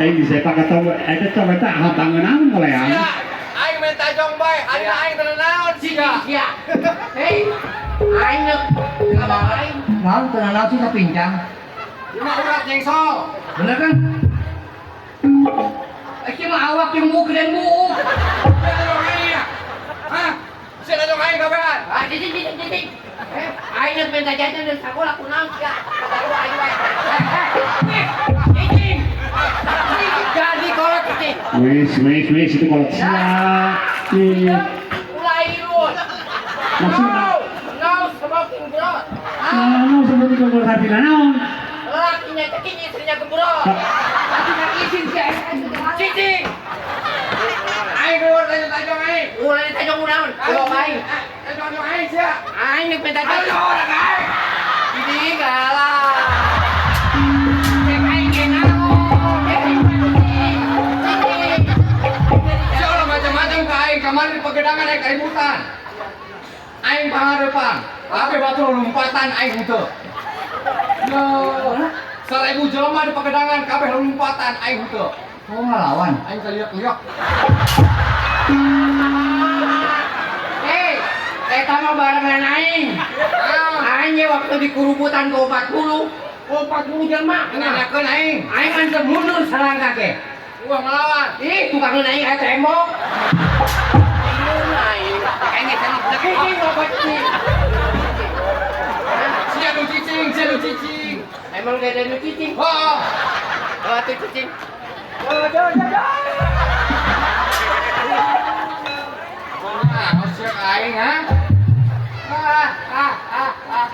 Aing disepak atau eta coba teh habangan naon koleang. Sia, aing minta jong bae, ari aing teu naon sia. Sia. Hei, aing neuk abang aing. Naon teu naon sih kapincang. Ieu mah urat nyengsol. Bener kan? Ieu mah awak yang buuk dan buuk. Sia dong aing ya. Hah? Sia dong aing kabehan. Ah, cicing cicing cicing. Aing neuk minta jajan dari sekolah kunaon sia. Kata aing wae. Cicing. Jadi kolot cicing. Wis wis wis itu kolot sia. Ih, Ulah irut. maksudna No, smoking bro. naon seperti kolot artina naon? Lakinya ceking, istrinya gembrot. Tapi nggak izin sih aing. Cicing. Aing keluar tajong-tajong aing. Ulah ditajong kunaon? Ulah aing. Tajong-tajong aing sia. Aing nek minta Ayo jajan. orang aing. Ini galah. Cek aing ge naon? Cek aing mah cicing. Cicing. Sia ulah macam-macam ka aing kamari di pegedangan aing keributan. Aing pangarepan, tapi batu lompatan aing henteu. Yo, 1000 jelema di pegedangan kabeh lompatan aing henteu. Oh ngelawan. Aing kaliak-liak. Hei, eta mah barengan aing. Aing ge waktu di kurubutan ke 40, 40 jelema. Nanyakeun aing. Aing mah teu mundur salangkah ge. Gua ngelawan. Ih, tukang aing aya tembok. Bingung aing. Aing ge sana budak cicing loba cicing. Sia nu cicing, sia nu cicing. Emang gak ada nu cicing. Oh, Oh, atuh cicing. nah, sia ka aing ha? Ah, ah, ah, ah.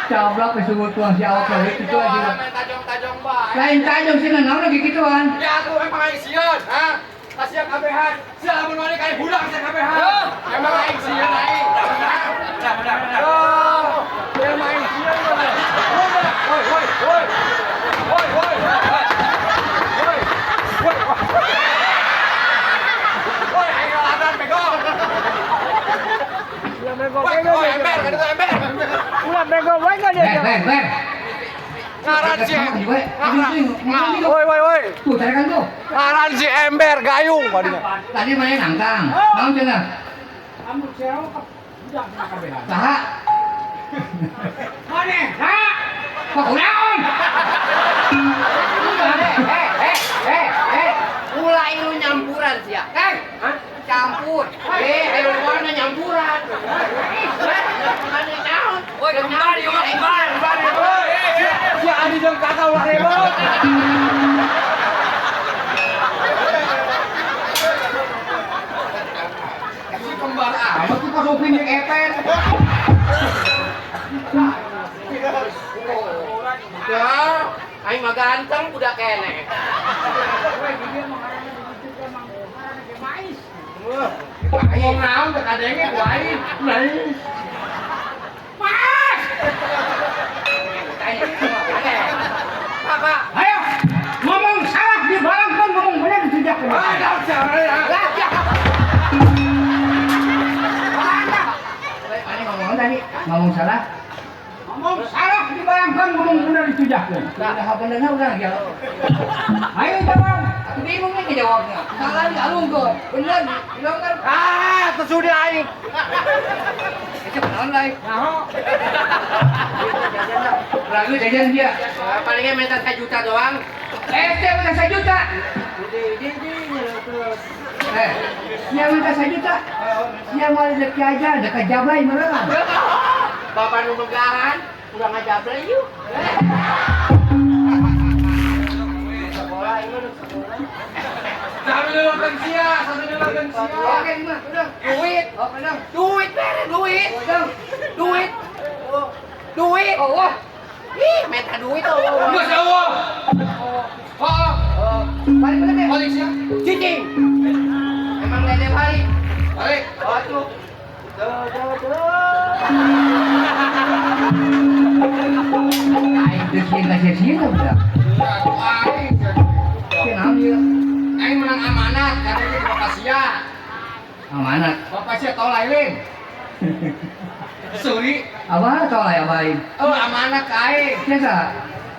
Cablak disuruh tuang si awak lagi itu aja. Main tajong-tajong bae. Lain tajong sih naon lagi gituan. Ya aku emang aing sieun, ha? Kasihan kabehan. Sia lamun wani ka budak sia kabehan. Emang aing sieun aing. Oh, emang aing sieun mah. Woi, woi, woi. Woi, woi. Woi. Woi. Woi, aing ngelawan bego. Woi, woi, ember, kan itu ember. Ber, ber, ber. Ngaran si Woi, Woi, woi, woi. tuh tarikan tuh. Ngaran si ember gayung padinya. Tadi mana nangkang. Naon cenah? Saha? Mana? Ha? Kok kunaon? Eh, eh, eh, eh. Ulah ilu nyampuran sia. Kang, hah? Campur. Eh, ayo mana nyampuran? Mana naon? Woi, kembar ieu mah kembar, kembar. Woi, sia adi jeung kakak ulah ribut. Si kembar amat tuh pas Upin jeung Epen. Ya, aing mah ganteng budak keneh. Ngomong naon teh kadenge ku aing. Lain. Mas! Pak, Ayo, ngomong salah dibalangkan, ngomong benar ditunjukkan. Ah, dah sia. Lah, ya. Mana ngomong tadi? Ngomong salah. Ngomong salah dibalangkan, ngomong benar ditunjukkan. Udah benernya udah ya. Ayo jawab. Aku bingung nih ngejawabnya. Salah dialungkeun. Bener dialungkeun. Ah, tersudah aing. Itu kenaon lain. Lalu jajan dia. Palingnya minta 1 juta doang. Eh, dia minta 1 juta. Eh, dia minta 1 juta. Dia mau dek aja, dek jablay mana? Bapak nu megahan, udah ngajablay yuk. Sekolah ini udah sekolah. Satu dulu sia, satu dulu sia. Oke, mah, udah. Duit, Oh, udah. duit bere, duit, duit, duit. Oh, wah. Ih, minta duit oh. Geus eueuh. Oh, Balik balik ya. balik sia. Cicing. Emang lele balik. Balik. Oh tuh. Aing teu sieun ka sia-sia udah. Ya, atuh aing. Kenaon ieu? Aing menang amanat karena itu bapak sia. Amanat. Bapak sia tau lain. Suri. Apa tolai apa aing? Oh, amanat ka aing. Sia saha?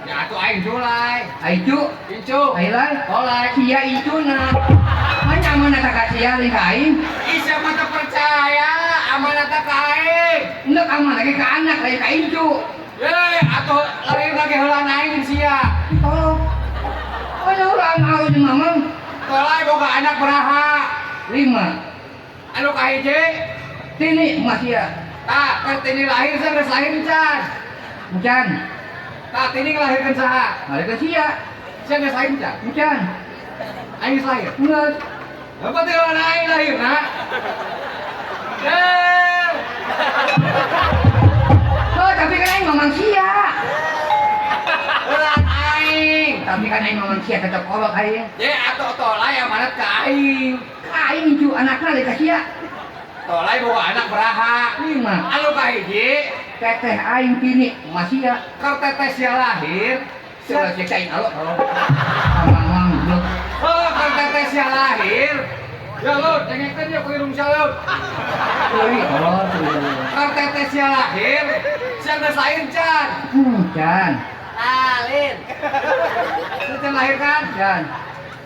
Ya atuh aing julai. Aicu, Incu. Ailai, Tolai. sia icuna. Mana amanat ka sia lain ka aing? Ih, siapa tak percaya amanat ka aing. Endek amanat ge ka anak lain ka incu. Ye, atuh lain lagi heula aing sia. Tolong. Oh, ya urang au jeung mamang. Tolai boga anak beraha. 5. Anu kahiji Tini mas ya. Tah, Kartini lahir sia geus lahir can. Encan. Tah, Tini ngalahirkeun saha? Ngalahirkeun sia. Sia geus lahir can? Encan. Aing geus lahir. Geus. Apa teh lawan aing lahirna? Eh. Oh, tapi kan aing mamang sia. Ulah aing. Tapi kan aing mamang sia tetep kolot aing. Ye atuh tolai amanat ka aing. Ka aing cu anakna deui ka sia. Tolai boga anak beraha. 5. Anu kahiji Teteh aing Tini masih ya. Keur teteh sia lahir, Coba cek aing alok kalau. Mamang blok. Oh, keur teteh sia lahir. Ya lut, dengekeun ya ku irung sia lut. Euy, oh, Keur teteh sia lahir, sia geus lahir can. Can. Alin. Can lahir kan? Can.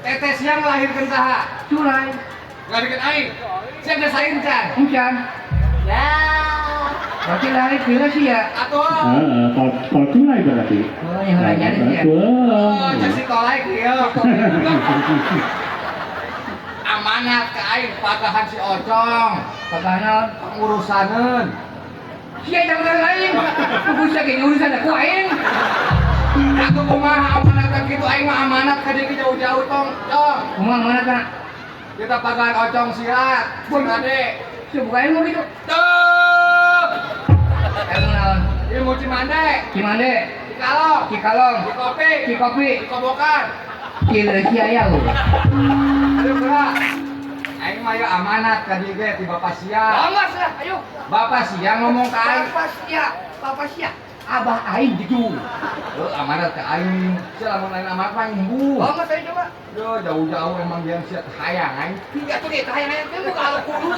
Teteh sia ngalahirkeun saha? Culai. Ngalahirkeun aing. Sia geus lahir can. Can. Ya. Berarti lahir kira sih ya. Atuh. Heeh, kalau culai berarti. Oh, yang lainnya sih ya. Oh, cek si tolai kieu. Amanat ka aing pagahan si Ocong. Pagahan naon? Urusaneun. Sia jangan lain. Kudu sia ge urusan aku aing. Atuh kumaha amanat kitu aing mah amanat ka dieu jauh-jauh tong. Cong. Kumaha amanat kana? Kita pagahan Ocong silat. Sing ade. Sia buka ilmu gitu. Tuh. Ilmu naon? Ilmu Cimande. Cimande. Cikalong. Cikalong. Cikopi. Cikopi. Cikobokan. Cilesia ya. Aduh gerak. Aing mah amanat ka dieu ge ti Bapak sia. Awas lah, ayo. Bapak sia ngomong ka aing. Bapak sia, bapak sia. Abah aing gitu. Heuh amanat ka aing. Sia lamun lain amanat mah embuh. Awas ayo coba. Yo jauh-jauh emang dia sia hayang aing. Tiga tuh ge hayang hayang teh buka aluk kudu.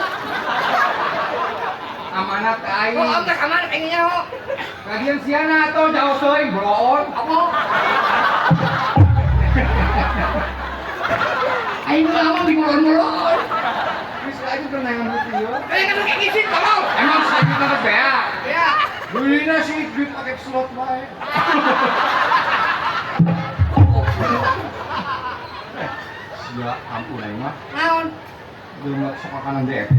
Amanat ka aing. Oh, angkat amanat aing nyaho. Kadian siana atuh jauh teuing bloon. Apa? Aing mah di molor-molor. Geus aja keur neangan duit ieu. Kayak kan kayak gisit tolong. Emang sakit banget bea. Ya. Duitna sih duit pakai slot wae. Sia ampun aing mah. Naon? Jelema sok kanan DP.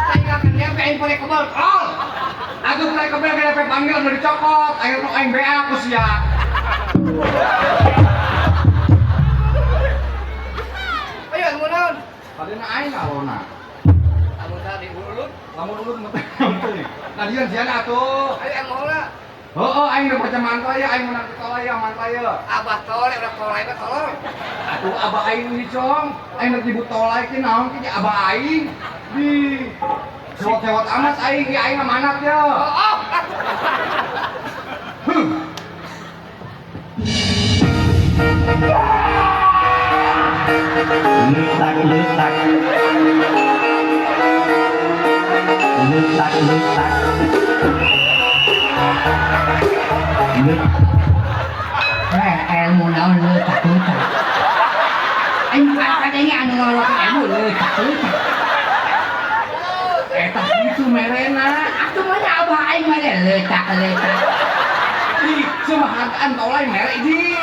Aing akan DP aing pare kebal. Tol. Atuh pare kebal ke DP panggil udah dicokot. Aing nu aing bea ku sia. Ayo ilmu naon? Padahal aing alona. Lamun tadi ulun, Lamun ulun mah Kadian siana atuh. ayo ilmu heula. Heeh, aing udah baca mantra ya, aing menang tolai ya, mantra ya. Abah toleh udah toleh mah tolol. Atuh abah aing ini cong, aing rek nyebut tolai ki naon ki abah aing. Di sewot-sewot amat aing ki aing amanat ya. Oh, oh. Huh. Letak letak. Letak letak. Ilmu naon letak letak. Aing kadenge anu ngolok ilmu letak letak. Eta kitu merena. Atuh mah abah aing mah letak letak. Ih, semahagaan tolai mere di.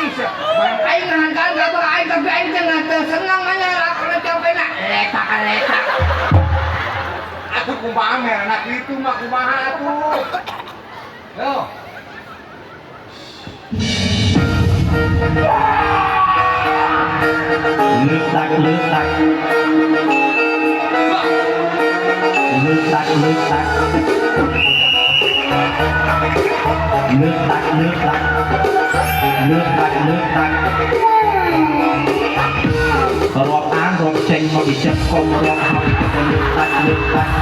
Aing ngahankaan ka abah aing tapi aing teh teu senang nya lakonan campena letak letak. Atuh kumaha merena kitu mah kumaha atuh. Yo. Letak letak. Letak letak. Letak letak. Letak letak. រាប់អានរាប់ចេញមកពីចិត្តកុំរាប់ហើយទៅលើដាច់លើដាច់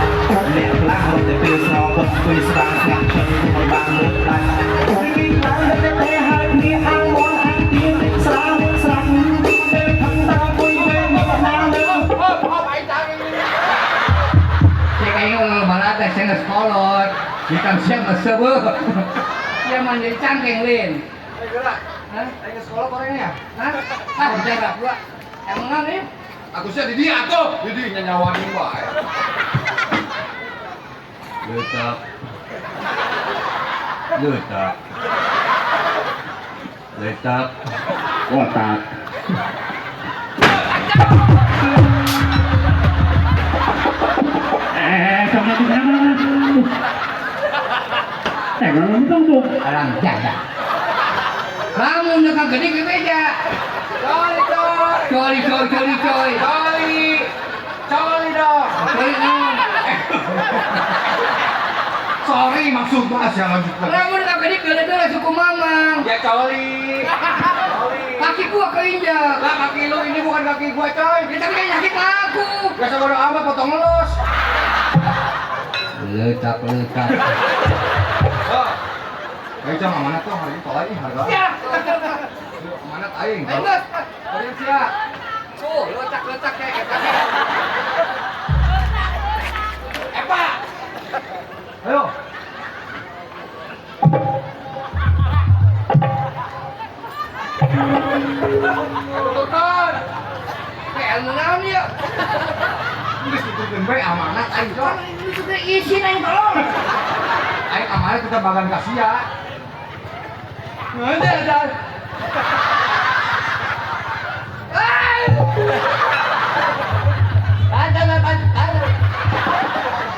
អ្នកខ្លះរត់តែពេលស្រកពេលស្រាស្ងាត់ចិត្តមិនបានលើដាច់ពីខ្លះតែតែហើយគ្នាអាងមន់អាងទៀនស្រាស្រាពេលខំតាពុយពេលមកណាលើ Cek aing balada saya geus kolot. Hitam siang geus seubeuh. Sia mah jadi cangkeng lin. Eh gerak. Hah? Aing sekolah korengnya. Hah? Ah, jaga gua. Emang naon ieu? Aku sih di dia atuh. Di dia nyawanin wae. Letak. Letak. Letak. Otak. Sok atuh kenapa? Eh, ngomong tunggu. Alang jaga. Lamun nu ka gede ge beja. Coli coy. Coli coy coli coy. Coli. Coli dong. Coli naon? Sorry maksud gua sia lanjut. Lamun ka gede geuleuh suku mamang. Ya coli. Coli. Kaki gua keinjak. Lah kaki lu ini bukan kaki gua coy. Ya tapi yang sakit aku. Gak sebodoh amat potong ngelus. Letak letak. Oh. Ayo cong amanat tuh hari ini tolai nih harga. Ya. Amanat aing. Ayo geus. Kalian sia. Tuh, letak-letak kayak eta. Epa. Ayo. Tutur. Kayak ilmu naon ieu? Geus ditukeun bae amanat aing cong. Itu teh isin aing tolong. Aing amanat kita bagan ka sia. Ngeunah ada. Ada ada ada.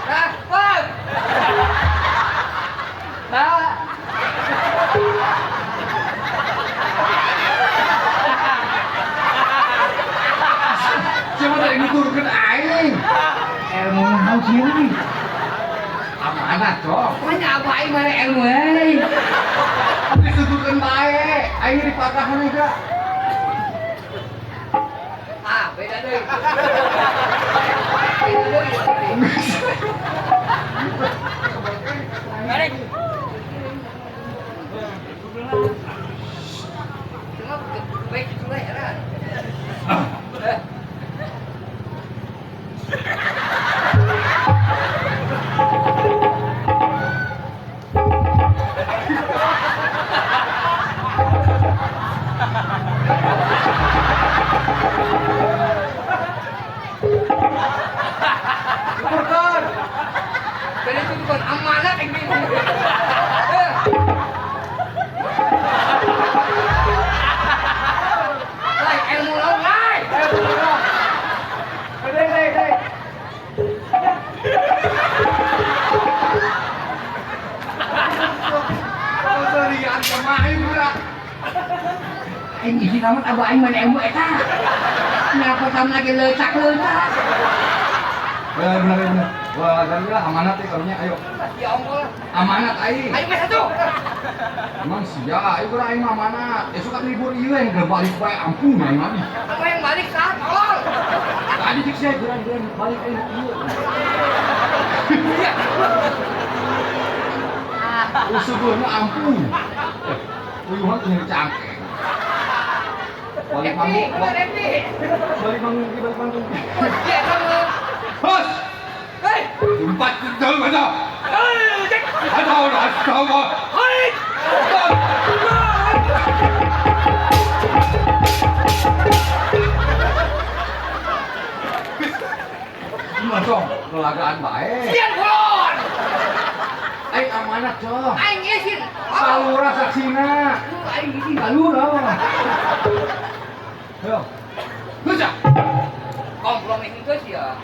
Nah, wah. Nah. Siapa tadi nuturkeun aing? Ilmu naon sih ini? Amanat cong. Pokoknya apa aing mana ilmu euy. Dituturkeun bae, aing dipatahan juga. Ah, beda deui. Beda deui. Merek. Cuma baik itu lah heran. Tuturkeun. Jadi itu bukan amanat yang bingung. Lai, ilmu laut, lai. Deh, deh, deh. Keserian kemarin pula. Aing isi amat abah aing mana ilmu eta. Kenapa tam lagi lecak-lecak? Benar, benar, benar. Wah, tadi lah amanat ya karunya, ayo. Ya Allah. Amanat aing. Ayo mas satu. Emang sia, ayo kurang aing mah amanat. Esuk kan libur ieu yang geus balik bae ampun aing mah. Apa yang balik sah tolol. Tadi cek sia geura-geura balik aing ieu. Usuburna ampun. Uyuhan teu nyeri cangkeng. Balik manggung, balik manggung, balik manggung. Ya kamu. Hos. Hei. Empat dalam ada. Hei. Ada ada. Hei. Gimana dong? Lelagaan bae. Sian kulon. Aing amanat cong. Aing isin. Palura saksina. Aing isin palura. Ayo. Kerja. Kompromi itu sih ya.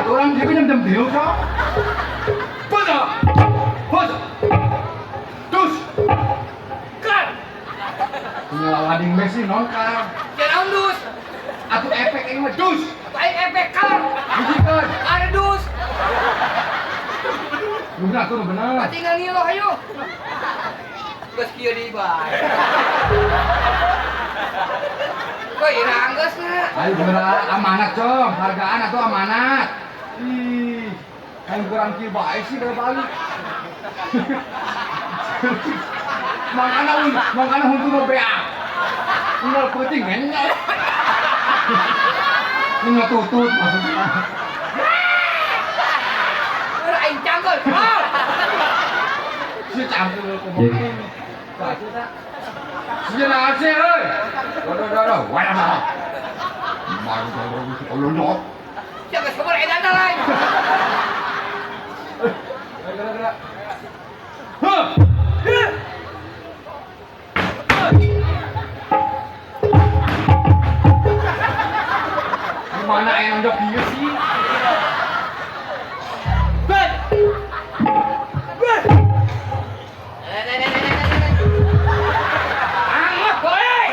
Orang dia pinjam jam biru kok. Betul. Betul. Terus. Kan. Lading besi non kar. Jangan dus. Atau efek ini mah dus. Aing efek kar. Hijikeun. Ada dus. Lu bener tuh bener. Tinggal ngiloh ayo. Geus kieu deui bae. Kok ira geus na. Ayo bener amanat cong, hargaan atau amanat. Ih, aing kurang kieu bae sih kalau balik. Mangana mangana huntu mah beak. Tinggal peuting men. Tinggal tutut maksudnya. Ora aing cangkul. Ah. Si cangkul kumaha. Baca tak? Si nasi euy. Dodo dodo, wah. Maru dodo dodo. Siapa sabar edan lain. Ayo gerak gerak. Hah. Mana yang nonjok dia sih? Bet. Bet. Anggap boleh.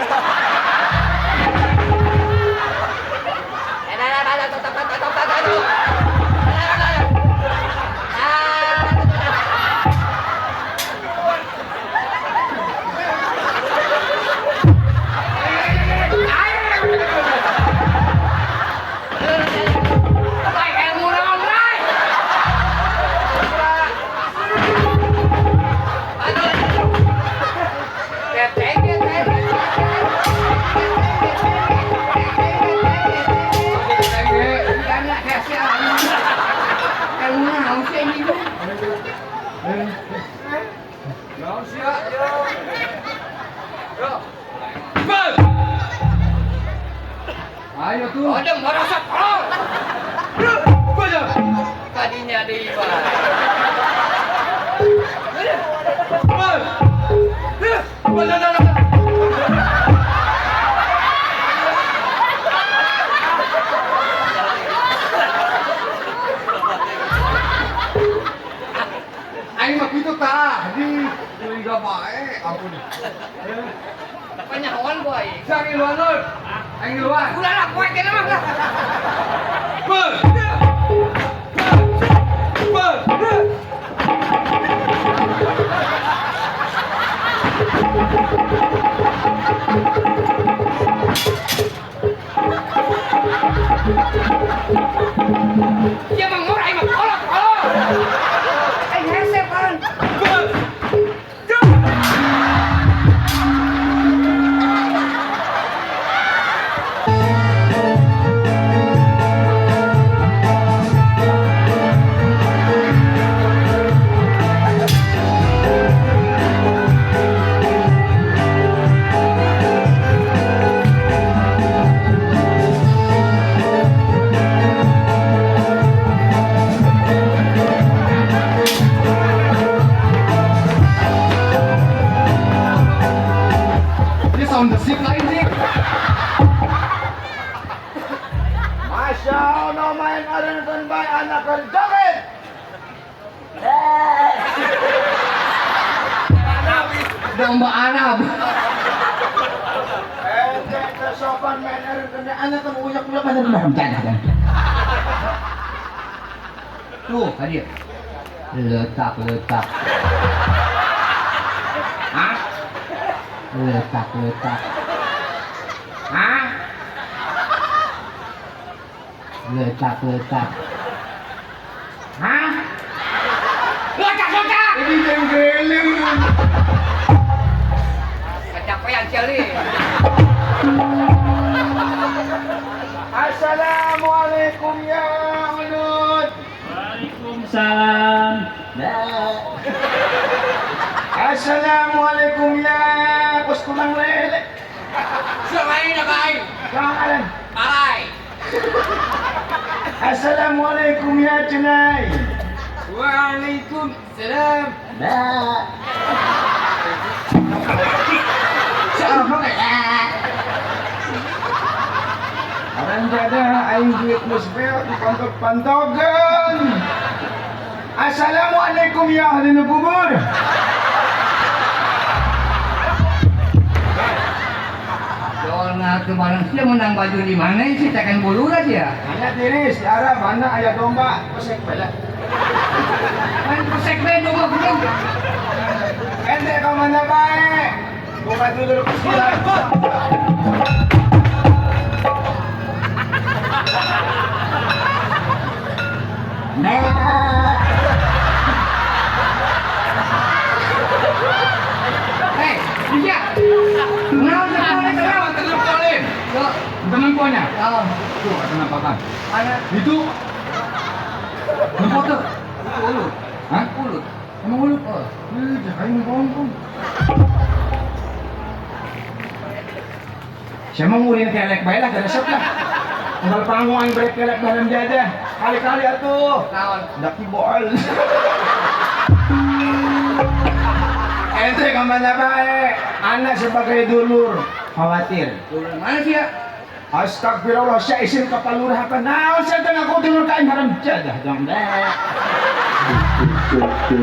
Ayo tuh. Ada merasa tolong. Tadinya di Aing mah kitu tah. Di curiga bae, ampun. Panyahoan boy. Sang iluan lur. Aing iluan. Ulah lah poe kena mah lah. Ber. Ber. Dia mah ngurah aing mah kolot kolot. Aing hese pan. Ini sound the ship lain sih. Masya Allah main areng bae anak joget. Domba Arab. Ente sopan main areng anak kan uyak-uyak pada dalam. Tuh, tadi. Letak-letak. Hah? Letak-letak. Hah? Letak-letak. Hah? Letak-letak. Ini jenggeleng. Kecapean sekali. Assalamualaikum ya Ulud. Waalaikumsalam. Assalamualaikum ya bos tulang lele. Selain apa aing? Jangan. Alai. Assalamualaikum ya Cenai. Waalaikumsalam. Orang jada aing duit musbel di pantog-pantogan. Assalamualaikum ya ahli kubur. Soalnya kemarin sih menang baju di mana sih tekan bulu lah dia. Mana tiris di Arab, mana ayah domba, pesek bala. Main pesek bae domba belum. Ente ka mana bae? Buka dulur kusilat. Hei, dia. Kenal Tenang, tenang polin. Tenang polnya. Oh, Tuh, ada nampakan. ada Itu. Nampak tuh. itu ulut. Hah? Ulut. Emang ulut? Oh. Eh, jangan bohong. Saya mau ngurin kelek bae lah, resep lah. Tinggal panggung aing brek kelek dalam jadah. Kali-kali atuh. Naon? Daki boal. Ente ka mana bae? Anak sebagai dulur khawatir. Dulur mana sih ya? Astagfirullah, sia isin ka palurah apa naon sia teh ngaku dulur ka aing haram jadah dong deh.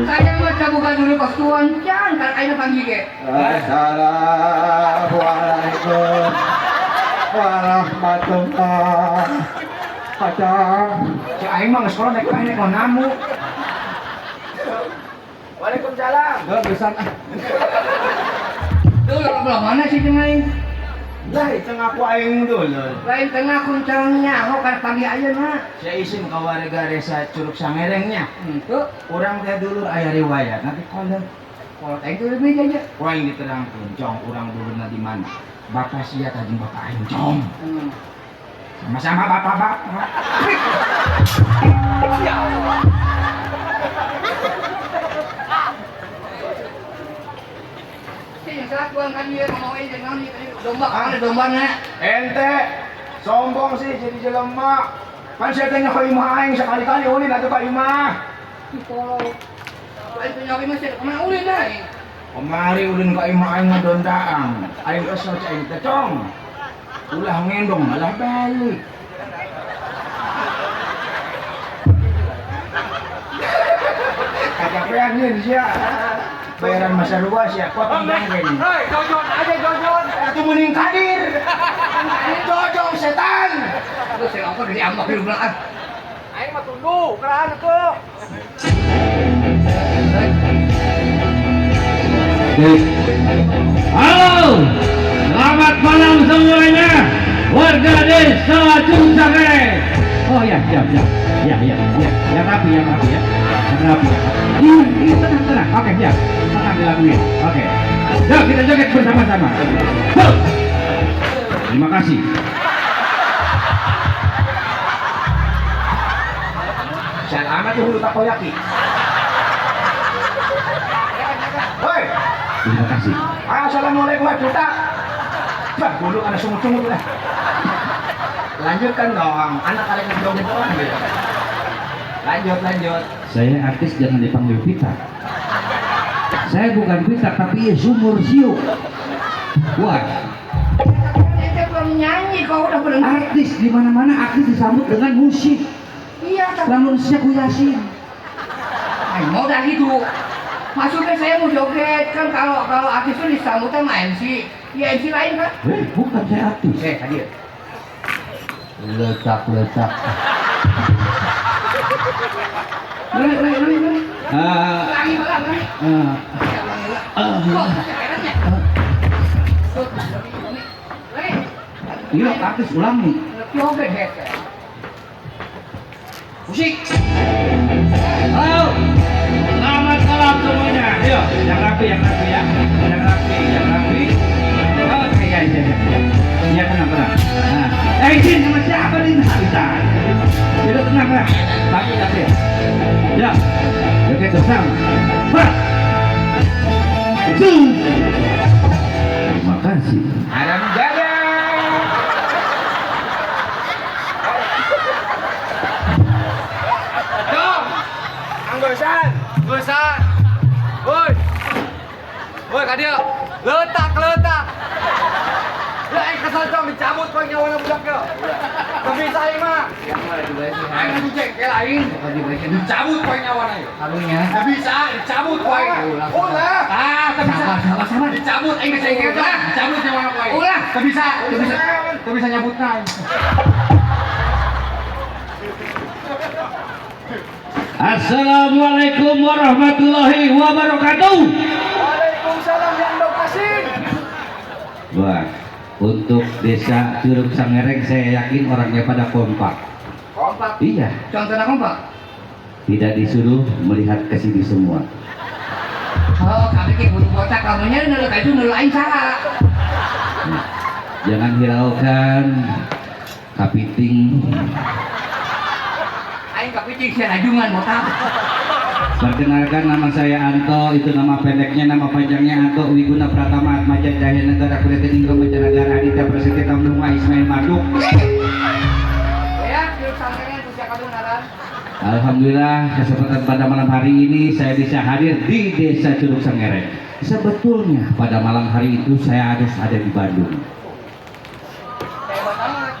Saya mah cabukan dulu pas tuan can karena aing panggil ge. Assalamualaikum warahmatullahi wabarakatuh. Si aing mah geus naik ka naik namu. Waalaikumsalam. Heuh, geus ah. Dulur belah mana sih jeung aing? Lah, itu ngaku aing dulur. Lain tengah kuncang nyaho kan panggil ayeuna. Sia isin ka warga desa Curug Sangerengnya. Henteu. Urang teh dulur aya riwayat. Nanti kolot. Kolot aing teh lebih aja. Ku aing diterangkeun, cong urang dulurna di mana? Bapak sia tah jeung bapak aing, cong. Sama-sama bapak-bapak. Ya Allah. Domba, mana domba na? Ente sombong sih jadi jelema. Kan saya tanya ka imah aing sekali-kali ulin atuh ka imah. Aing tanya ka imah sia kumaha ulin aing? Kemari ulin ka imah aing ngadondaang. Aing kesel cai aing teh cong. Ulah ngendong malah balik. Kacapean nih sia. Bayaran masa luas ya, kuat kene. Hei, Jojon aja Jojon. Atuh mending kadir. Jojong setan. Terus saya ongkos dari ambak di belakang. Aing mah tunduk, kerahan atuh. Halo, selamat malam semuanya, warga desa Curug Sangereng. Oh ya, siap, siap. Ya, ya, ya, yang rapi, yang rapi ya, yang rapi. Iya, iya, tenang, tenang. Oke, siap. Tenang dilakuin. Oke. Yuk, kita joget bersama-sama. Terima kasih. Selamat tuh hulu takoyaki. Woi. Terima kasih. Assalamualaikum warahmatullahi. Bah, bulu anak sungut-sungut lah. Lanjutkan dong, anak kalian joget doang gitu. Lanjut, lanjut. Saya artis jangan dipanggil Pita. Saya bukan Pita tapi sumur siuk. Wah. Ente belum nyanyi kok udah berhenti. Artis di mana-mana artis disambut dengan musik. Iya, tapi lamun siap Yasin. Ay, mau dah gitu. Maksudnya saya mau joget kan kalau artis itu disambut sama MC. Ya MC lain kan? Bukan saya artis. Hadir. Letak letak. Lari. Lagi lagi. Iya, artis ulangi. Joget hese. Musik. Halo. Selamat malam semuanya. Ayo, yang rapi, yang rapi ya. Yang rapi, yang rapi. Oke, ya, ya, ya. Ya, tenang, tenang. Nah, izin sama siapa nih? Nah, bisa. Tidak tenang lah. Tapi, tapi. Ya. Oke, bersama. Pak. Terima kasih. Haram jadah. Dong. Anggosan. Anggosan. Woi. Woi, kadia. Letak, letak. Ya, aing kesel cong dicabut poe nyawana budaknya. Teu bisa aing mah. Aing kudu jengkel aing. Dicabut poe nyawana ieu. Karunya. Teu bisa dicabut poe. Ulah. Ah, teu bisa. Sabar, sabar. Dicabut aing geus jengkel cong. Dicabut nyawana poe. Ulah. Teu bisa, teu bisa. Teu bisa nyabutna aing. Assalamualaikum warahmatullahi wabarakatuh. Waalaikumsalam yang dokasin. Wah, untuk desa Curug Sangereng saya yakin orangnya pada kompak. Kompak. Iya. Contohnya kompak. Tidak disuruh melihat ke sini semua. Oh, kami kayak buru botak, kamunya nelu kayak itu nelu aing salah. Nah, jangan hiraukan kapiting. Aing kapiting sia najungan botak. Perkenalkan, nama saya Anto, itu nama pendeknya, nama panjangnya Anto Wiguna Pratama Atmaja Jaya Negara Kuliah Mancanegara Aditya Prasetya Tamdunga Ismail Marduk. Ya, Curug Sangereng usia kadunaran. Alhamdulillah, kesempatan pada malam hari ini saya bisa hadir di desa Curug Sangereng. Sebetulnya pada malam hari itu saya harus ada di Bandung. Hebat amat.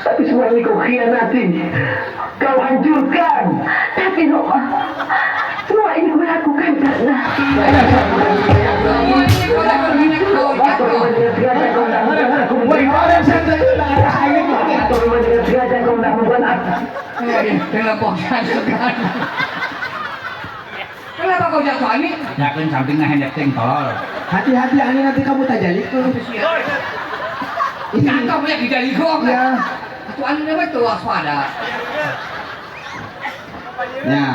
Tapi semua ini kau khianati. Kau hancurkan. Tapi Roma, semua ini kulakukan karena Semua ini kau lakukan karena kau Atau jatuh. memang dengan sengaja kau tidak membuat aku menderita. Atau memang dengan sengaja kau tidak membuat aku. Kenapa jatuh? Kenapa kau jatuh Ani? Yakin sampingnya hendek ting tolol. Hati-hati Ani nanti kamu tajalik tuh. Jatuh punya di kok. Ya. Itu Ani namanya tuh waspada. Ya.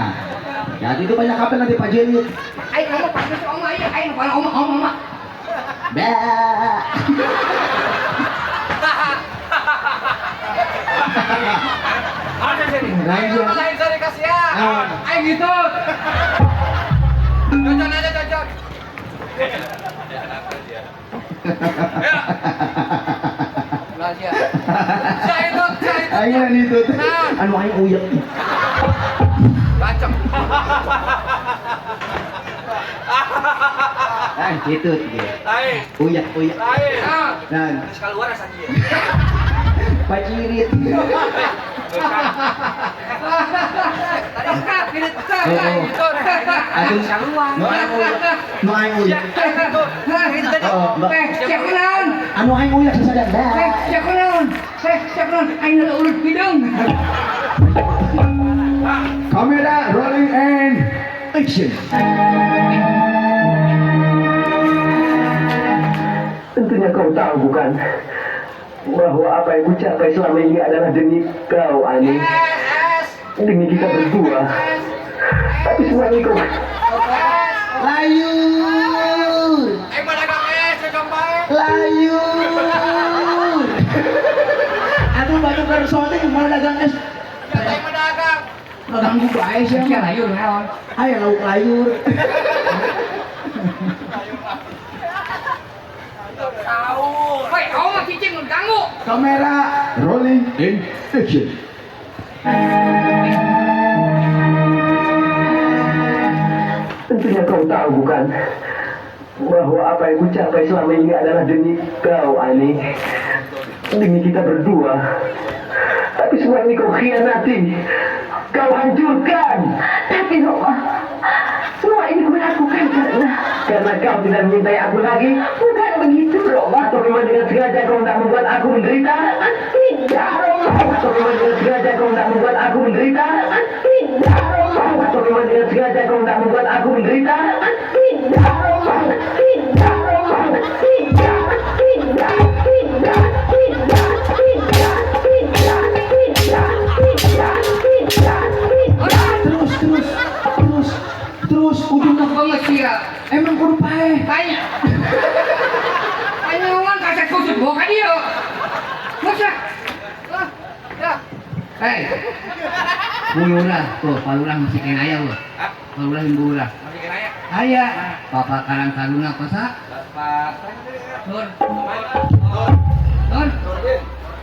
Jadi itu banyak apa nanti Pak Jelit. Ayo kamu pakai si oma ayo, ayo kepala oma oma oma. Bah. Lanjut. Lain sorry kasihan. Aing gitu. Jajan aja jajan. Ya. Rahasia. Saya itu, saya itu. Aing itu. Anu aing uyek. Bacem. Ah, gitu gitu. Lain. Uyek, uyek. Lain. Dan Terus keluar asa dia. Pak Cirit. Aduh, nu aing uyek. Nu aing uyek. Oh, Mbak. Siapa naon? Anu aing uyek sasadar. Bah. Siapa naon? Siapa naon? Aing urut bidung. Kamera rolling and action. Tentunya kau tahu bukan bahwa apa yang kucapai selama ini adalah demi kau, Ani. Demi kita berdua. Tapi semua ini kau Layur. Aing mah dagang es, dagang bae. Layur. Aduh batu kersote gimana dagang es? Aing mah dagang. Ganggu bae sih. Siapa layur naon? Ayo lauk layur. Woi, oma cicing ganggu. Kamera rolling and action. Tentunya kau tahu bukan bahwa apa yang kucapai selama ini adalah demi kau, Ani. Demi kita berdua. Tapi semua ini kau khianati. Kau hancurkan. Tapi Roma, semua ini kulakukan karena kau tidak mencintai aku lagi. Bukan begitu Roma. Atau memang dengan sengaja kau tidak membuat aku menderita. Tidak Roma. Atau memang dengan sengaja kau tidak membuat aku menderita. Tidak Roma. Atau memang dengan sengaja kau tidak membuat aku menderita. Tidak Roma. Tidak Roma. Tidak, tidak, tidak, tidak, tidak, tidak, tidak, tidak, tidak, tidak. Terus terus terus terus ujungnya Banget sih ya. emang kudu paeh. Tanya. Tanya orang kaset khusus bawa ka dia. Masa? Ah, ya. Hei. Bulurah, tuh palurah masih kena aya euy. Palurah yang bulurah. Masih kena ya? Aya. Bapak Karang Taruna kosa? Bapak Nur. Nur. Nur.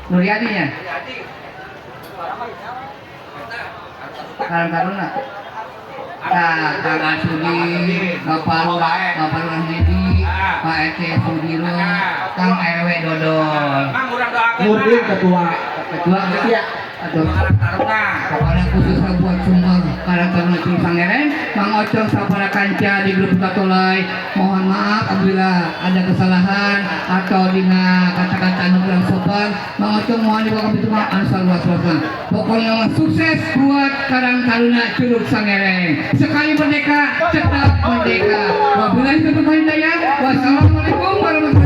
Nuryadi nya. Nuryadi. Karang Taruna. Nah, Kang Asudi, Bapak Bapak Lurah Nedi, Pak RT Sudiro, Kang RW Dodol. Mang urang doakeun. Nurdin ketua. Ketua Iya. Aduh. Karang Taruna. Pokoknya khususnya buat semua Karang Taruna Curug Sanggereng, Mang Ocong sapara kanca di grup Katolai, mohon maaf apabila ada kesalahan atau dina kata-kata anu kurang sopan. Mang Ocong mohon dibuka pintu maaf anu saluas-luasna. Pokoknya mah sukses buat Karang Taruna Curug Sanggereng. Sekali merdeka, tetap merdeka. Wabillahi taufiq wal hidayah. Wassalamualaikum warahmatullahi.